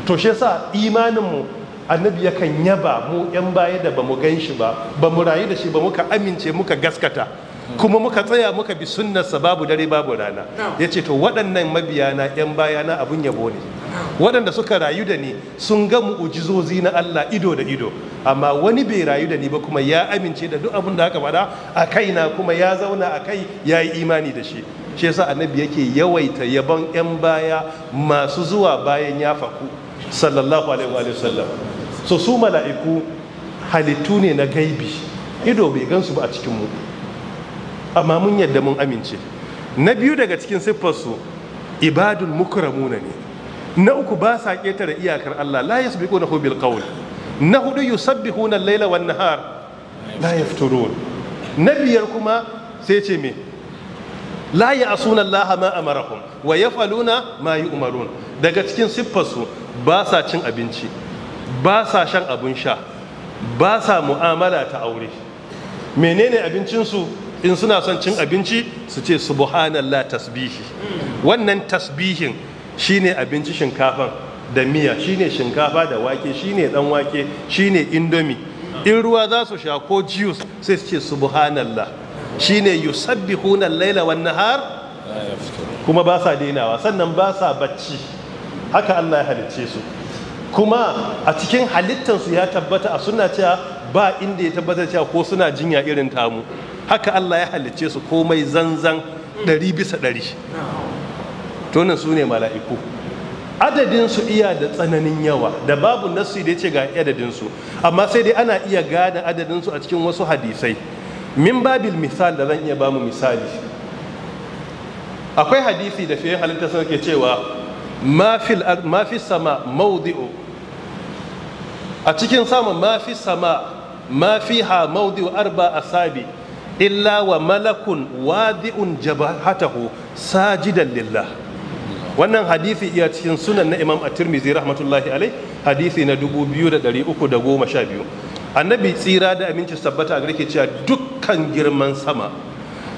To, shi yasa imaninmu, annabi yakan yaba mu yan baya da bamu gan shi ba, bamu rayu da shi ba, muka amince, muka gaskata, kuma muka tsaya muka bi sunnarsa babu dare babu rana. Ya ce to, waɗannan mabiyana yan bayana abun yabo ne, waɗanda suka rayu da ni sun ga mu'ujizozi na Allah ido da ido, amma wani bai rayu da ni ba kuma ya amince da duk abin da aka faɗa a kaina, kuma ya zauna a kai, ya yi imani da shi. Shi yasa annabi yake yawaita yabon yan baya masu zuwa bayan ya faku, sallallahu alaihi wa sallam. So su mala'iku halittu ne na gaibi, ido bai gansu ba a cikin mu, amma mun yadda, mun amince. Na biyu daga cikin siffarsu, ibadun mukramuna ne. Na uku, ba sa ƙetare iyakar Allah, la yasbiqunahu bil qawl. Na hudu, yusabbihuna al-laila wan nahar la yafturun. Na biyar kuma sai ce me? La ya'suna Allah ma amarahum wa yaf'aluna ma yu'marun. Daga cikin siffarsu, ba sa cin abinci, ba sa shan abun sha, ba sa mu'amala ta aure. Menene abincinsu? In suna son cin abinci su ce subhanallah, tasbihi. Wannan tasbihin shine abinci, shinkafan da miya, shine shinkafa da wake, shine dan wake, shine Indomie. In ruwa za su sha ko juice, sai su ce subhanallah. Shine yusabbihuna al-laila wan nahar, kuma ba sa dainawa. Sannan ba sa bacci. Haka Allah ya halicce su. Kuma a cikin halittansu ya tabbata a suna cewa ba inda ya tabbata cewa ko suna jinya irin tamu. Haka Allah ya halicce su, komai zanzan 100%. Tonin su ne mala'iku. Adadin su iya da tsananin yawa da babu nassi da ya ce ga adadin su, amma sai dai ana iya gane adadin su a cikin wasu hadisai. Min babil misal da zan iya bamu misali, akwai hadisi da fiye halitta sun ke cewa ma fi sama mawdi'u, a cikin sama, ma fi sama ma fiha mawdi'u arba asabi illa wa malakun wadi'un jabhatahu sajidan lillah. Wannan hadisi iya cikin sunan na Imam At-Tirmidhi rahmatullahi alai, hadisi na 2312. Annabi tsira da aminci tabbata a gare ke cewa dukkan girman sama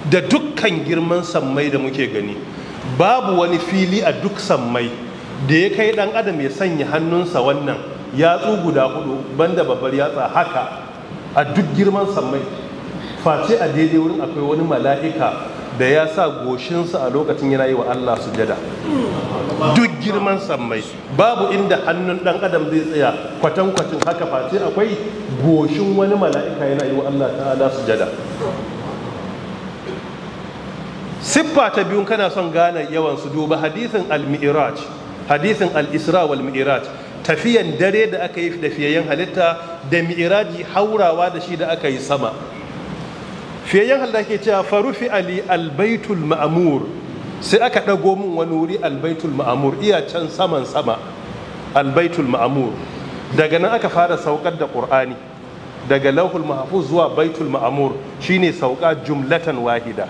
da dukkan girman sammai da muke gani, babu wani fili a duk sammai da ya kai dan adam ya sanya hannunsa, wannan yatsu guda hudu banda babbar yatsa, haka a duk girman sammai, face a daidai wurin akwai wani mala'ika da ya sa goshinsa a lokacin yana yi wa Allah sujada. Duk girman sammai babu inda hannun dan adam zai tsaya kwatankwacin haka face akwai goshin wani mala'ika yana yi wa Allah ta'ala sujada. Siffa ta biyun kana son gane yawan su, duba hadisin al-mi'raj, hadisin al-isra wal mi'raj, tafiyan dare da aka yi da fiyayyen halitta da mi'raji haurawa da shi da aka yi sama. Fiyayyen halitta ke cewa farufi ali albaitul ma'amur, sai aka ɗago min wani wuri albaitul ma'amur, iya can saman sama albaitul ma'amur. Daga nan aka fara saukar da qur'ani daga lauhul mahfuz zuwa baitul ma'amur, shine sauka jumlatan wahida.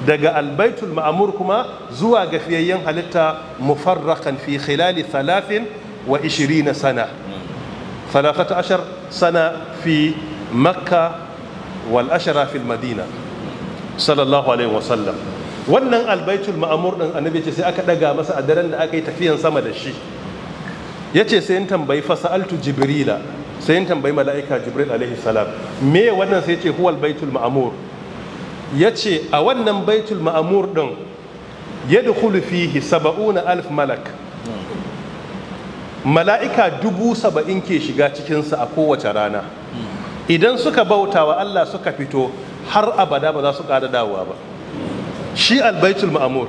Daga albaitul ma'amur kuma zuwa ga fiyayyen halitta mufarraqan fi khilali 23 sana, 13 sana fi makka wal ashara fil madina sallallahu alaihi wasallam. Wannan albaitul ma'amur din annabi ce sai aka daga masa a daren da aka yi tafiyan sama da shi. Yace sai in tambayi fasa'altu jibrila, sai in tambayi mala'ika jibril alaihi salam me wannan, sai yace huwal baitul ma'amur. Yace a wannan baitul ma'amur din yadkhulu fihi 70,000 malak, mala'ika 70,000 ke shiga cikinsa a kowace rana. Idan suka bauta wa Allah suka fito har abada ba za su ƙara dawowa ba. Shi albaitul ma'amur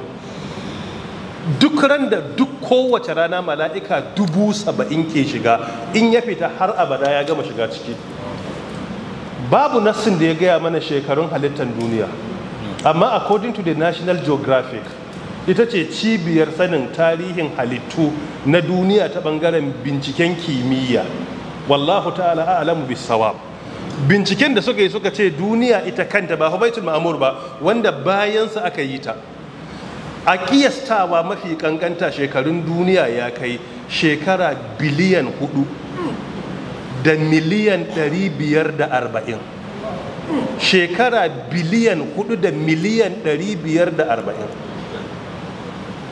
duk ran da duk kowace rana mala'ika 70,000 ke shiga, in ya fita har abada ya gama shiga ciki. Babu nassin da ya gaya mana shekarun halittar duniya, amma according to the National Geographic, ita ce cibiyar sanin tarihin halittu na duniya ta bangaren binciken kimiyya, wallahu ta'ala a'lamu bis-sawab. Binciken da suka yi suka ce duniya ita kanta ba baitul ma'amur ba, wanda bayansa aka yi ta, a kiyastawa mafi kankanta shekarun duniya ya kai shekara biliyan 4 da miliyan 540. Shekara biliyan 4 da miliyan 540.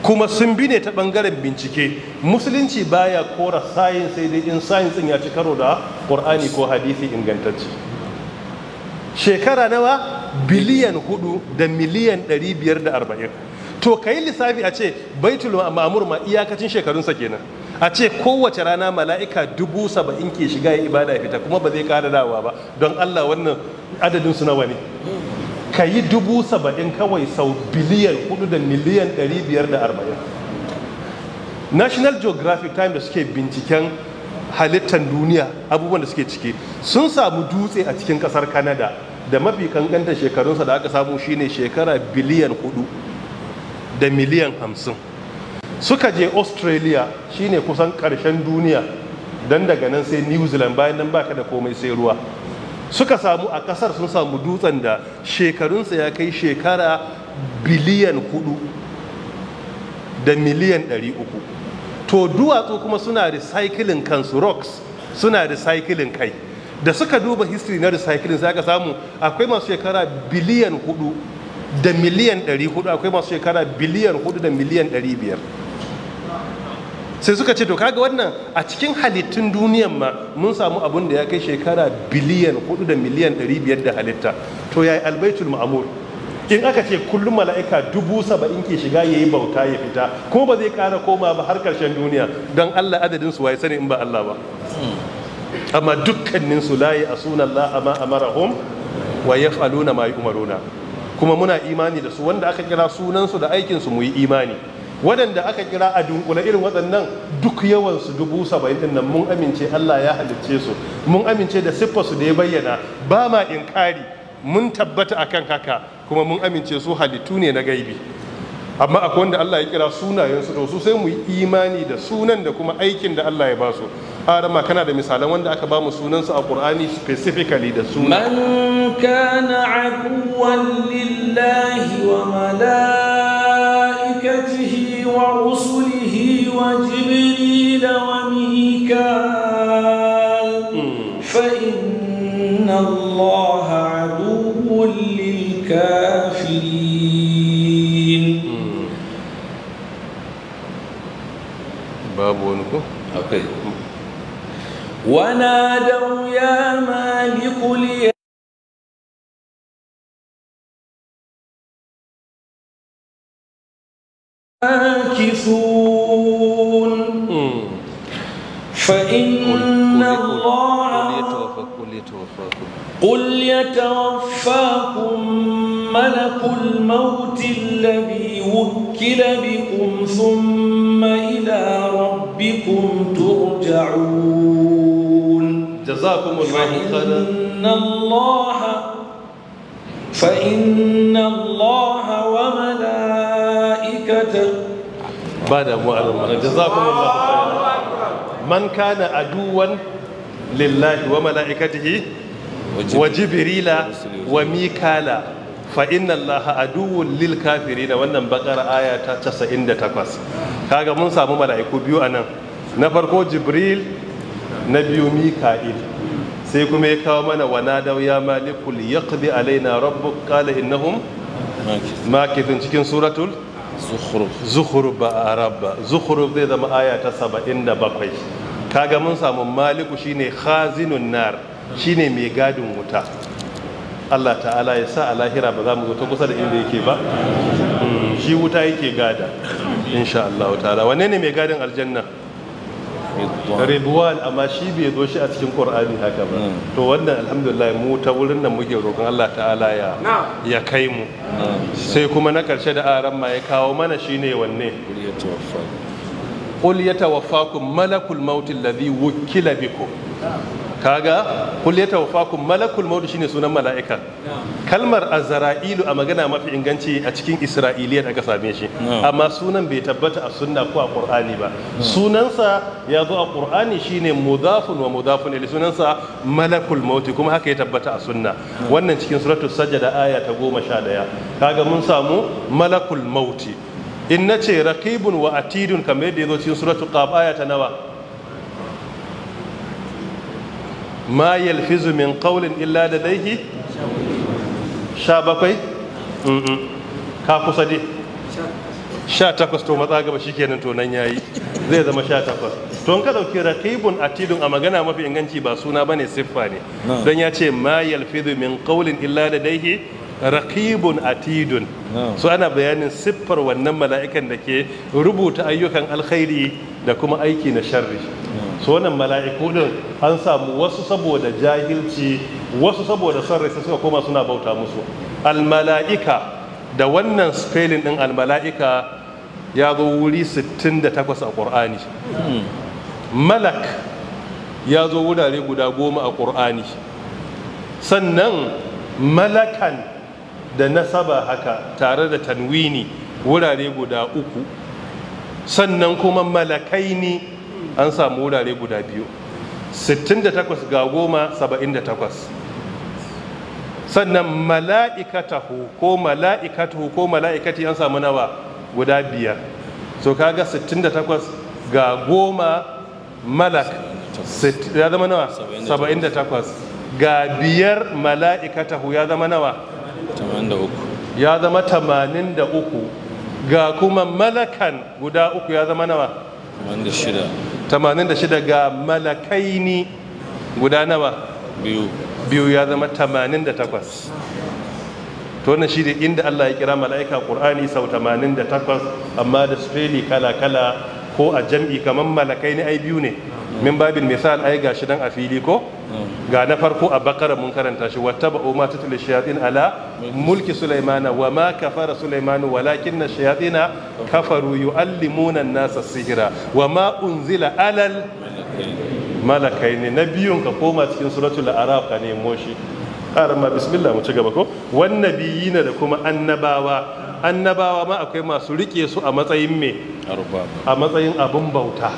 Kuma sun bi ne ta bangaren bincike. Musulunci baya kora science, sai dai in science ya ci karo da Qur'ani ko hadisi ingantacce. Shekara nawa? Biliyan 4 da miliyan 540. To kai lissafi a ce baitul ma'amur ma iyakacin shekarunsa kenan. A ce kowace rana mala'ika 70,000 ke shiga ya ibada ya fita, kuma ba zai kara dawowa ba. Don Allah wannan adadin su nawa ne? Ka yi 70,000 kawai sau biliyan 4 da miliyan 540. National Geographic Time da suke binciken halittar duniya, abubuwan da suke ciki, sun samu dutse a cikin kasar Canada da mafi kankanta shekarunsa da aka samu shine shekara biliyan 4 da miliyan 50. Suka je Australia, shine kusan karshen duniya, don daga nan sai New Zealand, bayan nan baka da komai sai ruwa. Suka samu a kasar sun samu dutsen da shekarunsa ya kai shekara biliyan 4 da miliyan 300. To duwatsu kuma suna recycling kansu, rocks suna recycling kai. Da suka duba history na recycling sai aka samu akwai masu shekara biliyan 4 da miliyan 400, akwai masu shekara biliyan 4 da miliyan 500. Sai suka ce to kaga wannan a cikin halittun duniyan ma mun samu abun da ya kai shekara biliyan 4 da miliyan 500 da halitta. To yayi albaitul ma'amur? In aka ce kullum mala'ika 70,000 ke shiga yayi bauta ya fita, kuma ba zai kara koma ba har karshen duniya, don Allah adadin su waye sani in ba Allah ba. Amma dukkanin su la ya'suna Allah ma amarahum wa yaf'aluna ma yu'maruna. Kuma muna imani da su, wanda aka kira sunan su da aikin su mu yi imani. Waɗanda aka kira a dunkule irin waɗannan duk yawansu 70,000 ɗin nan mun amince Allah ya halicce su, mun amince da siffarsu da ya bayyana, ba ma inkari, mun tabbata akan haka, kuma mun amince su halittu ne na gaibi. Amma akwai wanda Allah ya kira sunayensu, to su sai mu yi imani da sunan da kuma aikin da Allah ya ba su. Arama kana da misalan wanda aka ba mu sunansu a Qur'ani specifically da sunan. Man kana aduwwan lillahi wa malaikatihi wa rusulihi wa jibril wa mikal fa inna Allaha aduwwun lil kafirin. Babu wani ko? Akwai. ونادوا يا مالك ليقضي ماكثون. فإن الله قل يتوفاكم ملك الموت الذي وكل بكم ثم إلى ربكم ترجعون. جزاكم الله خيرا. فإن الله وملائكته بعد جزاكم الله خيرا. من كان عدوا لله وملائكته وجبريل وميكال فإن الله عدو للكافرين. Wannan bakara aya ta 98. Kaga mun samu mala'iku biyu anan, na farko Jibril, na biyu Mika'il. Sai kuma ya kawo mana wanadaw ya malikul yaqdi alaina rabbuk qala innahum makithun cikin suratul Zukhruf ba arabba. Zukhruf zai zama aya ta 77. Kaga mun samu maliku shine khazinun nar, shine mai gadin wuta. Allah ta'ala ya sa a lahira ba za mu zo ta kusa da inda yake ba. Shi wuta yake gada insha Allah ta'ala. Wanne ne mai gadin aljanna? Ridwan. Amma shi bai zo shi a cikin Qur'ani haka ba. To wannan alhamdulillah mu ta wurin nan muke roƙon Allah ta'ala ya kai mu. Sai kuma na karshe da aran ma ya kawo mana shine wanne? Qul yatawaffakum malakul maut alladhi wukila bikum. Kaga qul yatawaffakum malakul maut shine sunan mala'ika. Kalmar azra'ilu a magana mafi inganci a cikin Isra'iliyat aka same shi, amma sunan bai tabbata a sunna ko a Qur'ani ba. Sunansa ya zo a Qur'ani shine mudafun wa mudafun ilayhi, sunansa malakul maut, kuma haka ya tabbata a sunna. Wannan cikin suratul sajda aya ta 11. Kaga mun samu malakul maut. In nace raqibun wa atidun kamar yadda ya zo cikin suratul qaf aya ta nawa? Ma yalfizu min qawlin illa ladayhi 17. Ka kusa dai 18. To matsa gaba shikenan, to nan yayi zai zama 18. To in ka dauki raqibun atidun a magana mafi inganci ba suna bane, siffa ne. Dan ya ce ma yalfizu min qawlin illa ladayhi raqibun atidun. So ana bayanin siffar wannan mala'ikan da ke rubuta ayyukan alkhairi da kuma aiki na sharri. So wannan mala'iku din an samu wasu saboda jahilci, wasu saboda son rai suka koma suna bauta musu. Almala'ika da wannan spelling din almala'ika ya zo wuri 68 a Qur'ani. Malak ya zo wurare guda 10 a Qur'ani. Sannan malakan da nasaba haka tare da tanwini wurare guda 3. Sannan kuma malakaini an samu wurare guda 2. 68 ga 10, 78. Sannan mala'ikatahu ko mala'ikatuhu ko mala'ikati an samu nawa? Guda 5. So kaga 68 ga 10 malak ya zama nawa? 78. Ga 5 mala'ikatahu ya zama nawa? 83. Ya zama 83. Ga kuma malakan guda 3 ya zama nawa? 86. 86. Ga malakaini guda nawa? 2 ya zama 88. To wannan shi ne inda Allah ya kira mala'ika Qur'ani sau 88, amma da speli kala-kala ko a jam'i kaman malakaini ai biyu ne. Min babin misal ai gashi dan a fili ko ga na farko a bakara mun karanta shi, wattaba'u ma tatlu shayatin ala mulki sulaimana wa ma kafara sulaimanu walakinna shayatina kafaru yuallimuna an-nasa sihra wa ma unzila alal malakaini. Na biyun ka koma cikin suratul araf ka nemo shi. Arama bismillah mu ci gaba ko. Wan nabiyina da kuma annabawa. Annabawa ma akwai masu rike su a matsayin me? A matsayin abun bauta.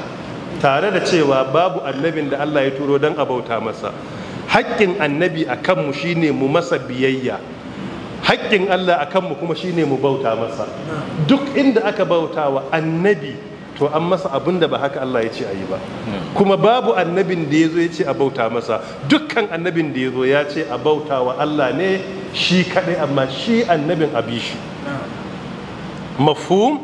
Tare da cewa babu annabin da Allah ya turo don a bauta masa. Haƙƙin annabi a kanmu shine mu masa biyayya. Haƙƙin Allah a kanmu kuma shine mu bauta masa. Duk inda aka bauta wa annabi to an masa abin da ba haka Allah ya ce a yi ba. Kuma babu annabin da ya zo ya ce a bauta masa. Dukkan annabin da ya zo ya ce a bauta wa Allah ne shi kaɗai, amma shi annabin a bi shi. Mafhum?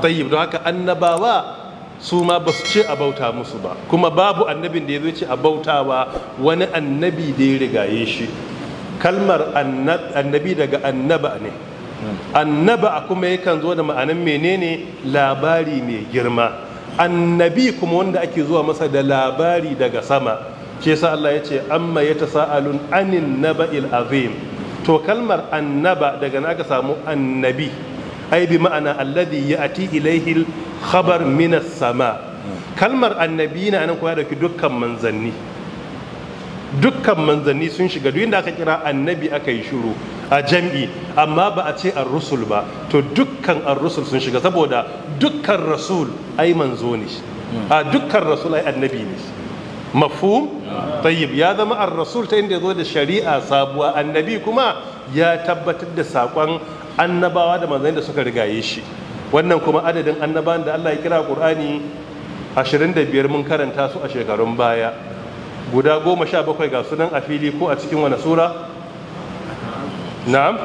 Tayyib. Don haka annabawa su ma ba su ce a bauta musu ba, kuma babu annabin da ya zo ce a bautawa wani annabi da ya rigaye shi. Kalmar annabi daga annaba ne. Annaba kuma yakan zo da ma'anan menene? Labari mai girma. Annabi kuma wanda ake zuwa masa da labari daga sama. Shi yasa Allah ya ce amma yatasaalun anin naba'il azim. To kalmar annaba daga nan aka samu annabi, ai bi ma'ana alladhi ya'ti ilayhi al-khabar min as-sama. Kalmar annabi na nan kuma ya dauki dukkan manzanni. Dukkan manzanni sun shiga. Duk inda aka kira annabi aka yi shiru a jam'i, amma ba a ce ar-rusul ba. To dukkan ar-rusul sun shiga, saboda dukkan rasul ai manzo ne, a dukkan rasul ai annabi ne. Mafhum? Tayyib. Ya zama ar-rasul ta inda zo da shari'a sabuwa, annabi kuma ya tabbatar da sakon annabawa da manzanni da suka rigaye shi. Wannan kuma adadin annabawan da Allah ya kira Qur'ani 25 mun karanta su a shekarun baya. Guda 17 ga sunan a fili ko a cikin wani sura? Na'am,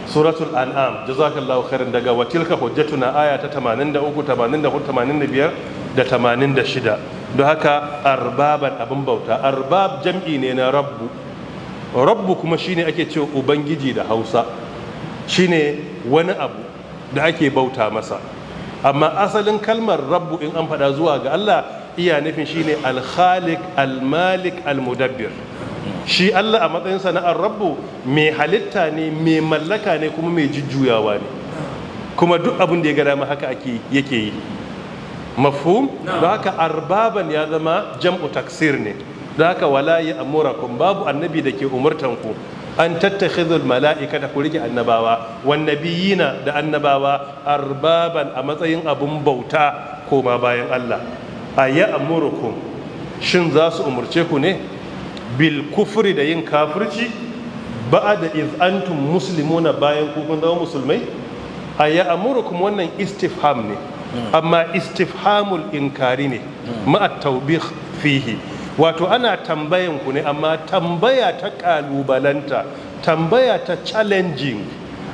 suratul an'am. Jazakallahu khairan. Daga watilka hujjatuna aya ta 83, 84, 85 da 86. Don haka arbaban abin bauta, arbab jam'i ne na rabbu. Rabbu kuma shine ake cewa ubangiji da Hausa, shine wani abu da ake bauta masa. Amma asalin kalmar rabbu in an faɗa zuwa ga Allah iya nufin shine al-khaliq, al-malik, al-mudabbir. Shi Allah a matsayinsa na ar-rabbu mai halitta ne, mai mallaka ne, kuma mai jujjuyawa ne, kuma duk abin da ya ga dama haka ake yake yi. Mafhum? Don haka arbaban ya zama jam'u taksir ne. Don haka wala ya amurakum, babu annabi da ke umurtan ku an tattakhidhul mala'ikata, ku rike annabawa, wan nabiyina da annabawa, arbaban a matsayin abun bauta koma bayan Allah. A ya amurukum, shin za su umurce ku ne bil kufri, da yin kafirci, ba'da iz antum muslimuna, bayan ku kun zama musulmai? A ya amurukum, wannan istifham ne, amma istifhamul inkari ne ma'a tawbih fihi. Wato ana tambayan ku ne, amma tambaya ta kalubalanta, tambaya ta challenging,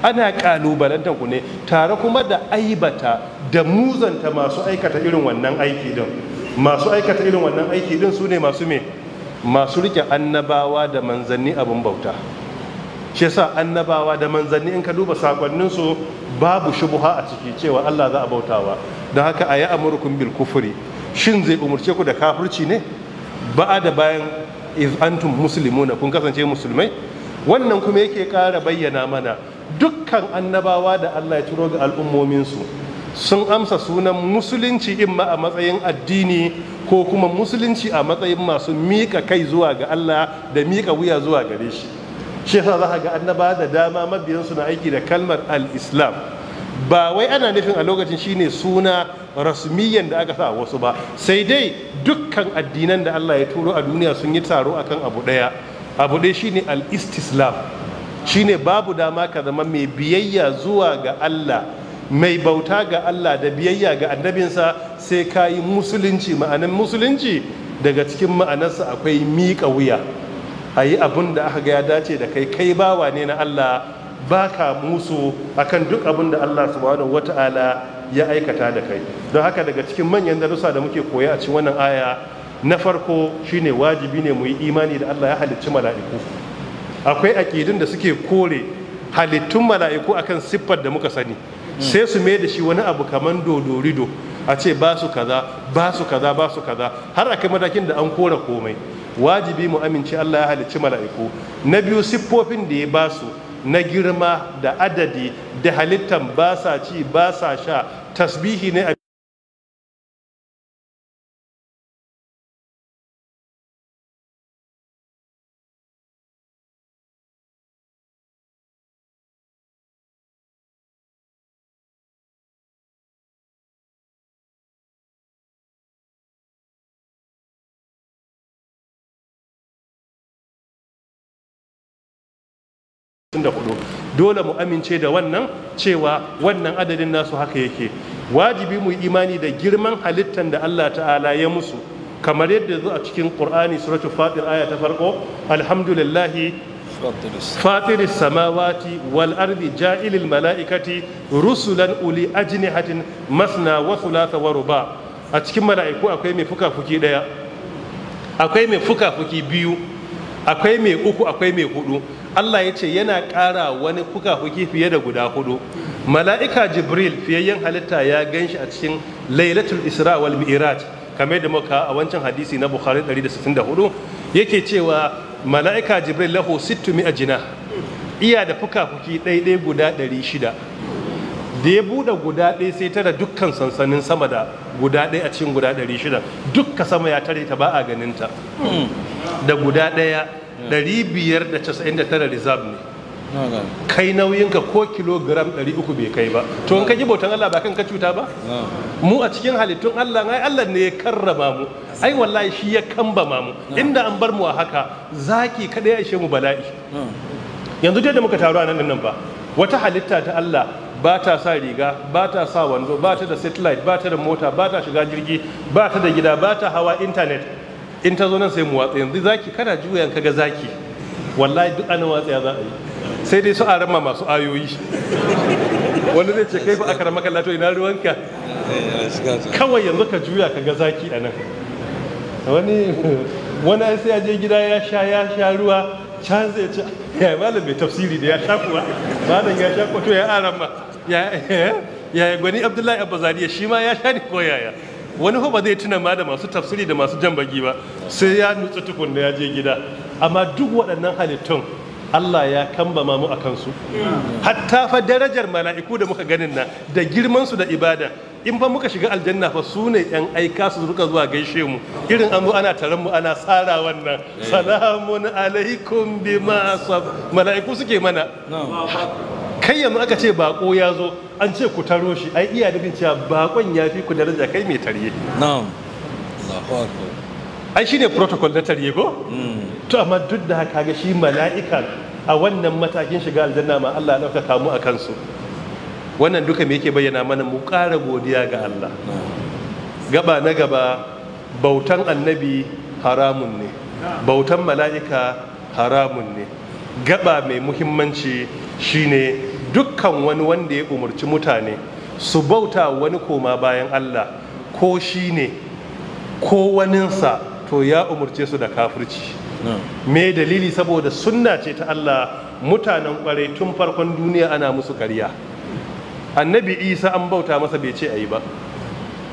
ana kalubalantan ku ne tare kuma da aibata da muzanta masu aikata irin wannan aiki din. Masu aikata irin wannan aiki din su ne masu me? Masu rike annabawa da manzanni abin bauta. Shi yasa annabawa da manzanni in ka duba sakonnin su babu shubuha a ciki cewa Allah za a bautawa. Don haka ayi amurkum bil kufri, shin zai umurce ku da kafirci ne ba'a da bayan iz antum muslimuna, kun kasance musulmai? Wannan kuma yake ƙara bayyana mana dukkan annabawa da Allah ya turo ga al'ummominsu sun amsa sunan musulunci imma a matsayin addini ko kuma musulunci a matsayin masu miƙa kai zuwa ga Allah da miƙa wuya zuwa gare shi. Shi yasa za ka ga annaba da dama mabiyansu na aiki da kalmar al-islam. Ba wai ana nufin a lokacin shine suna rasmiyan da aka sa wasu ba, sai dai dukkan addinan da Allah ya turo a duniya sun yi taro akan abu ɗaya. Abu ɗaya shine al-istislam, shine babu dama ka zama mai biyayya zuwa ga Allah, mai bauta ga Allah da biyayya ga annabinsa sai ka yi musulunci. Ma'anan musulunci daga cikin ma'anarsa akwai miƙa wuya, a yi abin da aka ga ya dace da kai, kai bawa ne na Allah, ba ka musu akan duk abin da Allah subhanahu wata'ala ya aikata da kai. Don haka daga cikin manyan darussa da muke koya a cikin wannan aya, na farko shine wajibi ne mu yi imani da Allah ya halicci mala'iku. Akwai aƙidun da suke kore halittun mala'iku akan siffar da muka sani, sai su mai da shi wani abu kaman dodorido, a ce ba su kaza, ba su kaza, ba su kaza, har akai matakin da an kore komai. Wajibi mu amince Allah ya halicci mala'iku. Na biyu, siffofin da ya ba su na girma da adadi da halittan, ba sa ci, ba sa sha, tasbihi ne a 64. Dole mu amince da wannan cewa wannan adadin nasu haka yake. Wajibi mu yi imani da girman halittan da Allah ta'ala ya musu, kamar yadda zo a cikin Qur'ani suratul Fatir aya ta farko, alhamdulillahi fatiris samawati wal ardi ja'ilil mala'ikati rusulan uli ajnihatin masna wa thulatha wa ruba. A cikin mala'iku akwai mai fuka-fuki daya, akwai mai fuka-fuki biyu, akwai mai uku, akwai mai hudu. Allah ya ce yana ƙara wani fuka-fuki fiye da guda hudu. Mala'ika Jibril fiyayyen halitta ya gan shi a cikin Lailatul Isra wal Mi'raj, kamar da muka a wancan hadisi na Bukhari 164 yake cewa mala'ika Jibril lahu 600 jina, iya da fuka-fuki ɗaiɗai guda 600. Da ya buɗe guda ɗaya sai tara dukkan sansanin sama da guda ɗaya a cikin guda 600, dukka sama ya tare ta ba a ganin ta. Da guda ɗaya 599 reserve ne. Kai nauyinka ko kilogram 300 bai kai ba. To in ka ji bautan Allah ba kan ka cuta ba? Mu a cikin halittun Allah, ai Allah ne ya karrama mu, ai wallahi shi ya kambama mu. Inda an bar mu a haka, zaki kada ya ishe mu bala'i. Yanzu dai da muka taru a nan nan ba, wata halitta ta Allah ba ta sa riga, ba ta sa wando, ba ta da satellite, ba ta da mota, ba ta shiga jirgi, ba ta da gida, ba ta hawa internet. In ta zo nan sai mu watsa. Yanzu zaki kana juyan kaga zaki, wallahi duk ana watsa ya za a yi, sai dai su a rama masu ayoyi. Wani zai ce kai fa aka rama kallato ina ruwanka, kawai yanzu ka juya kaga zaki a nan. Wani ai sai ya je gida ya sha ruwa, can zai ce ya malam mai tafsiri da ya sha kuwa, malam ya sha kuwa, to ya arama ya gwani Abdullahi Abbazariya shi ma ya sha ne ko yaya. Wani ba zai tuna ma da masu tafsiri da masu jan baki ba, sai ya nutsu tukunna ya je gida. Amma duk waɗannan halittun Allah ya kambama mu a kansu. Hatta fa darajar mala'iku da muka ganin nan da girman su da ibada, in fa muka shiga aljanna fa su ne yan aika su ruka zuwa gaishe mu, irin an zo ana taron mu ana tsara wannan salamun alaikum bima sab, mala'iku suke mana. Kai yanzu aka ce bako ya zo an ce ku taro shi, ai iya nufin cewa bakon ya fi ku daraja kai mai tarye. Na'am. Allahu akbar. Ai shine protocol na tarye ko? To amma duk da haka ga shi mala'ika a wannan matakin shiga aljanna ma Allah ya ɗaukaka mu a kansu. Wannan duka me yake bayyana mana? Mu ƙara godiya ga Allah. Gaba na gaba, bautan annabi haramun ne, bautan mala'ika haramun ne. Gaba mai muhimmanci shine dukkan wani wanda ya umarci mutane su bauta wani koma bayan Allah, ko shi ne ko waninsa, to ya umarce su da kafirci. Me dalili? Saboda sunna ce ta Allah, mutanen kwarai tun farkon duniya ana musu ƙarya. Annabi Isa an bauta masa bai ce ayi ba.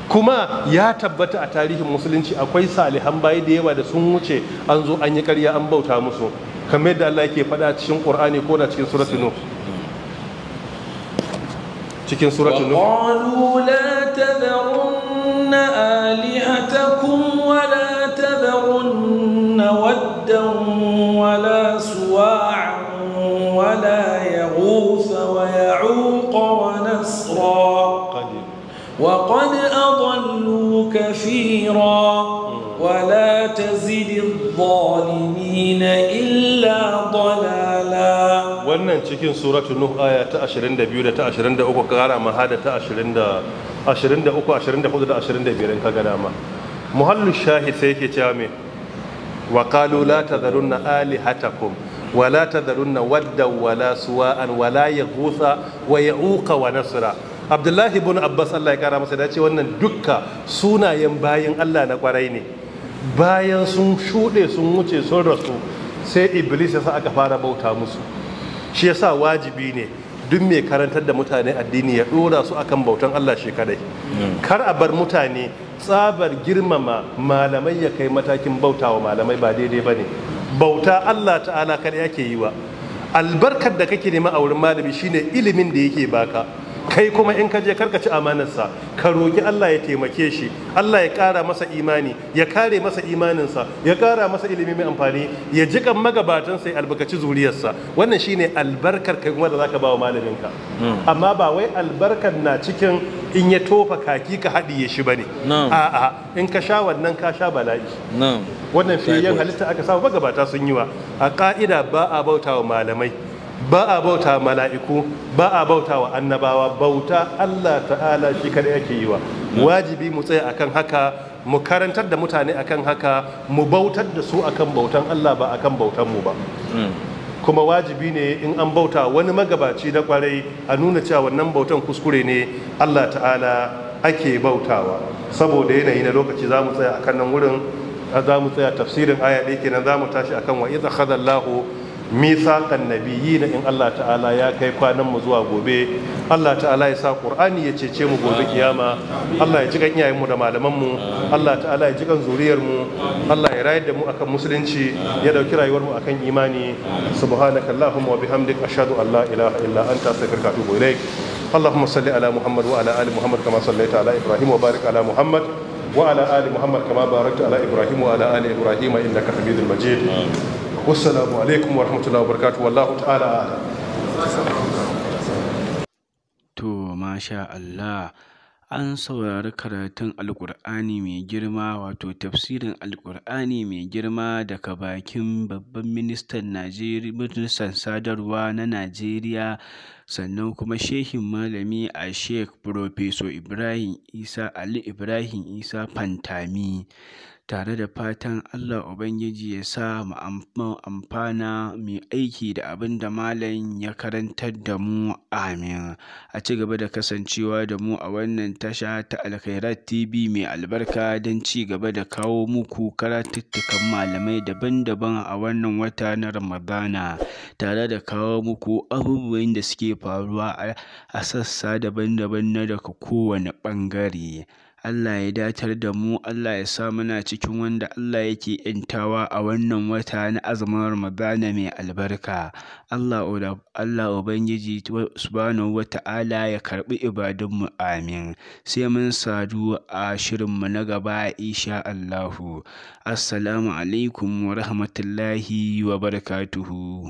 Kuma ya tabbata a tarihin musulunci akwai salihan bayi da yawa da sun wuce an zo an yi ƙarya an bauta musu, kamar yadda Allah yake faɗa cikin Qur'ani ko da cikin suratul Nuh. Cikin suratul Nuh, وقالوا لا تذرن آلهتكم ولا تذرن ودا ولا سواعا ولا يغوث ويعوق ونسرا وقد أضلوا كثيرا ولا تزد الظالمين إلا ضلالا. Wannan cikin suratul Nuh aya ta 22 da ta 23, kara ma da ta 23, 24 da 25 in ka ga dama. Muhallu shahid sai yake cewa me? Wa qalu la tadharunna alihatakum wa la tadharunna wadda wa la suwa'an wa la yaghutha wa ya'uqa wa nasra. Abdullahi ibn Abbas Allah ya kara masa da ce wannan dukka sunayen bayin Allah na kwarai ne. Bayan sun shuɗe sun wuce sun rasu, sai Iblis ya sa aka fara bauta musu. Shi yasa wajibi ne duk mai karantar da mutane addini ya dora su akan bautan Allah shi kadai. Kar a bar mutane tsabar girmama malamai ya kai matakin bautawa malamai, ba daidai bane. Bauta Allah ta'ala kada yake yi wa. Albarkar da kake nema a wurin malami shine ilimin da yake baka. Kai kuma in ka je karka ci amanarsa, ka roki Allah ya taimake shi, Allah ya kara masa imani, ya kare masa imaninsa, ya kara masa ilimi mai amfani, ya jikan magabatansa, ya albarkaci zuriyarsa. Wannan shine albarkar kai kuma da zaka ba wa malaminka. Amma ba wai albarkar na cikin in ya tofa kaki ka haɗiye shi bane. A'a, in ka sha wannan ka sha bala'i. Wannan fiyayyen halitta aka samu magabata sun yi wa. A ka'ida ba a bauta wa malamai, ba a bauta mala'iku, ba a bauta wa annabawa, bauta Allah ta'ala shi kada yake yi wa. Wajibi mu tsaya akan haka, mu karantar da mutane akan haka, mu bautar da su akan bautan Allah ba akan bautan mu ba. Kuma wajibi ne in an bauta wani magabaci da kwarai a nuna cewa wannan bautan kuskure ne, Allah ta'ala ake bautawa. Saboda yanayi na lokaci za mu tsaya akan nan wurin, za mu tsaya tafsirin aya ɗaya kenan, za mu tashi akan wa idza khadallahu Mithaqan nabiyyin in Allah ta'ala ya kai kwanan mu zuwa gobe. Allah ta'ala ya sa Qur'ani ya cece mu gobe kiyama. Allah ya ji kan iyayen mu da malaman mu. Allah ta'ala ya ji kan zuriyar mu. Allah ya rayar da mu akan musulunci, ya dauki rayuwar mu akan imani. Subhanaka allahumma wa bihamdik, ashhadu an la ilaha illa anta, astaghfiruka wa atubu ilaik. اللهم صل على محمد وعلى ال محمد كما صليت على ابراهيم، وبارك على محمد وعلى ال محمد كما باركت على ابراهيم وعلى ال ابراهيم انك حميد مجيد. والسلام عليكم ورحمه الله وبركاته، والله تعالى اعلم. To masha Allah, an saurari karatun Alƙur'ani mai girma, wato tafsirin Alƙur'ani mai girma daga bakin babban ministan Najeriya, ministan sadarwa na Najeriya, sannan kuma shehin malami a Sheikh Professor Ibrahim Isa Ali Ibrahim Isa Pantami, tare da fatan Allah Ubangiji ya sa mu amfana, mu aiki da abin da malam ya karantar da mu, amin. A ci gaba da kasancewa da mu a wannan tasha ta Alkhairat TV mai albarka don ci gaba da kawo muku karatuttukan malamai daban-daban a wannan wata na Ramadana, tare da kawo muku abubuwan da suke faruwa a sassa daban-daban na daga kowane ɓangare. Allah ya datar da mu, Allah ya sa muna cikin wanda Allah yake ‘yantawa a wannan wata na azumin Ramadana mai albarka. Allah Ubangiji subhanahu wa ta'ala ya karɓi ibadunmu, amin. Sai mun sadu a shirinmu na gaba insha Allahu. Assalamu alaikum wa rahmatullahi wa barakatuhu.